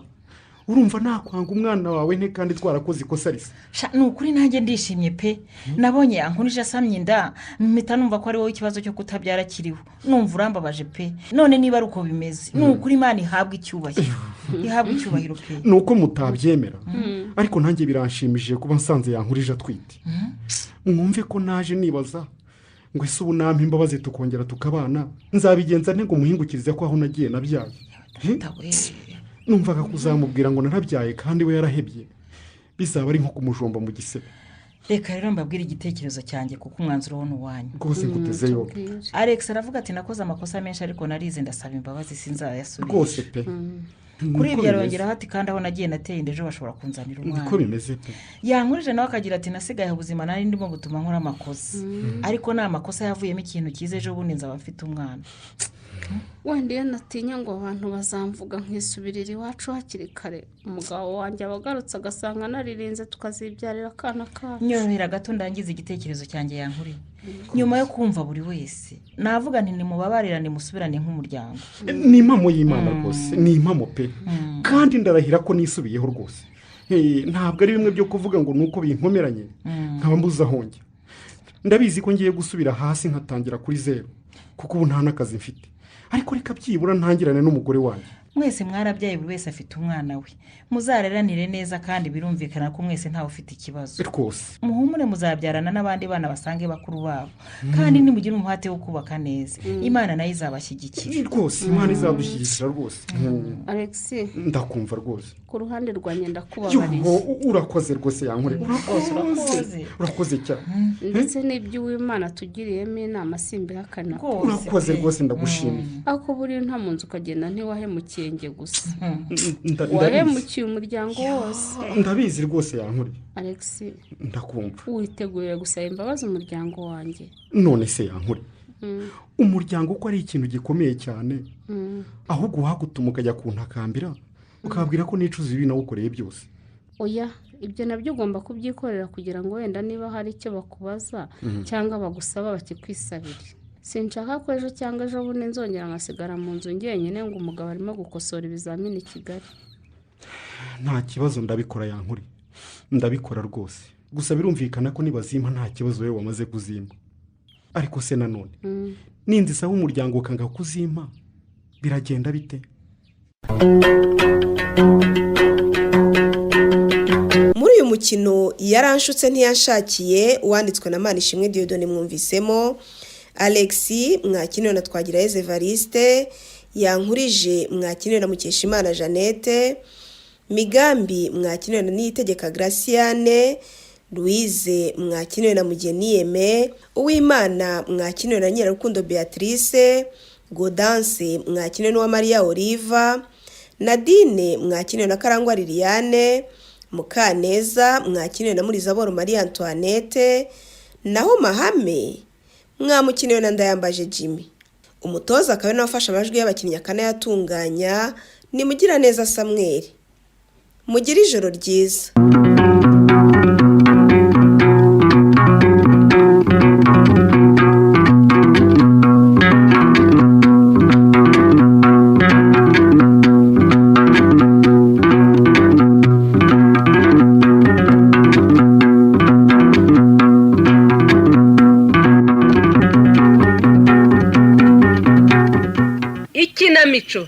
urumva nakwanga umwana wawe nte kandi twarakoze ikosa risa? Ni ukuri nanjye ndishimye pe. Nabonye yankurije asamye inda, mpita numva ko ari wowe ikibazo cyo kutabyara kiriho. Numva urambabaje pe. None niba ari uko bimeze, ni ukuri Imana ihabwa icyubahiro, ihabwa icyubahiro pe. Ni uko mutabyemera, ariko nanjye biranshimishije kuba nsanze yankurije atwite. Mwumve ko naje nibaza ngo ese ubu nampa imbabazi tukongera tukabana, nzabigenza nte ngo muhingukirize ko aho nagiye nabyaye? Numvaga kuzamubwira ngo narabyaye kandi we yarahebye, bizaba ari nko kumujomba mu gisebe. Reka rero mbabwire igitekerezo cyanjye kuko umwanzuro wo ni uwanyu. Rwose nguteze yombi. Alex aravuga ati nakoze amakosa menshi ariko narize, ndasaba imbabazi sinzayasubira. Rwose pe. Kuri ibyo arongeraho ati kandi aho nagiye nateye inda ejo bashobora kunzanira umwana. Niko bimeze pe. Yankurije nawe akagira ati nasigaye ubuzima nari ndimo gutuma nkora amakosa, ariko ni amakosa yavuyemo ikintu cyiza, ejo bundi nzaba mfite umwana. Wenda iyo natinya ngo abantu bazamvuga nkisubirira iwacu hakiri kare, umugabo wanjye abagarutse agasanga naririnze tukazibyarira akana kacu. Nyorohera gato ndangiza igitekerezo cyanjye yankuriye. Nyuma yo kumva buri wese navuga nti nimubabarirane musubirane nk'umuryango. Ni impamo y'Imana rwose, ni impamo pe. Kandi ndarahira ko nisubiyeho rwose. Ntabwo ari bimwe byo kuvuga ngo nuko binkomeranye nkaba mbuze aho njya. Ndabizi ko ngiye gusubira hasi nkatangira kuri zero, kuko ubu nta n'akazi mfite. Ariko reka byibura ntangirane n'umugore wanjye. Mwese mwarabyaye, buri wese afite umwana we, muzareranire neza kandi birumvikana ko mwese ntawe ufite ikibazo rwose. Muhumure muzabyarana n'abandi bana basange bakuru babo, kandi nimugire umuhate wo kubaka neza, Imana nayo izabashyigikira rwose. Imana izadushyigikira rwose. Alex, ndakumva rwose. Ku ruhande rwanjye ndakubabariye. Urakoze rwose yankure, urakoze, urakoze cyane. Ndetse n'ibyo Uwimana tugiriyemo inama simbihakana. Urakoze rwose, ndagushimiye. Ako buri nta munzu ukagenda ntiwahemukiye nge gusa, wahemukiye umuryango wose. Ndabizi rwose yankure. Alex, ndakumva. Witeguye gusaba imbabazi umuryango wanjye? None se yankure, umuryango ko ari ikintu gikomeye cyane, ahubwo wagutuma ukajya kuntakambira ukababwira ko nicuza ibi nawukoreye byose. Oya, ibyo nabyo ugomba kubyikorera kugira ngo wenda niba hari icyo bakubaza cyangwa bagusaba bakikwisabire. Sinshaka ko ejo cyangwa ejo bundi nzongera nkasigara mu nzu njyenyine ngo umugabo arimo gukosora ibizamini i Kigali. Nta kibazo, ndabikora yankuri, ndabikora rwose. Gusa birumvikana ko nibazimpa nta kibazo wowe wamaze kuzimpa. Ariko se nanone ninzisaba umuryango ukanga kuzimpa biragenda bite? Muri uyu mukino yaranshutse ntiyanshakiye, uwanditswe na Manishimwe Dieudonne mwumvisemo Alex mwakiniwe na Twagirayezu Evariste, Yankurije mwakiniwe na Mukeshimana Jeannette, Migambi mwakiniwe na Niyitegeka Graciane, Louise mwakiniwe na Mugeni Aime, Uwimana mwakiniwe na Nyirarukundo Beatrice, Godanse mwakiniwe n'Uwamariya Oliva, Nadine mwakiniwe na Karangwa Liliane, Mukaneza mwakiniwe na Murizaboro Marie Antoinette, naho Mahame mwamukiniwe na Ndayambaje Jimmy. Umutoza akaba ari nawe ufashe amajwi y'abakinnyi akanayatunganya ni Mugiraneza Samuel. Mugire ijoro ryiza. Ikinamico.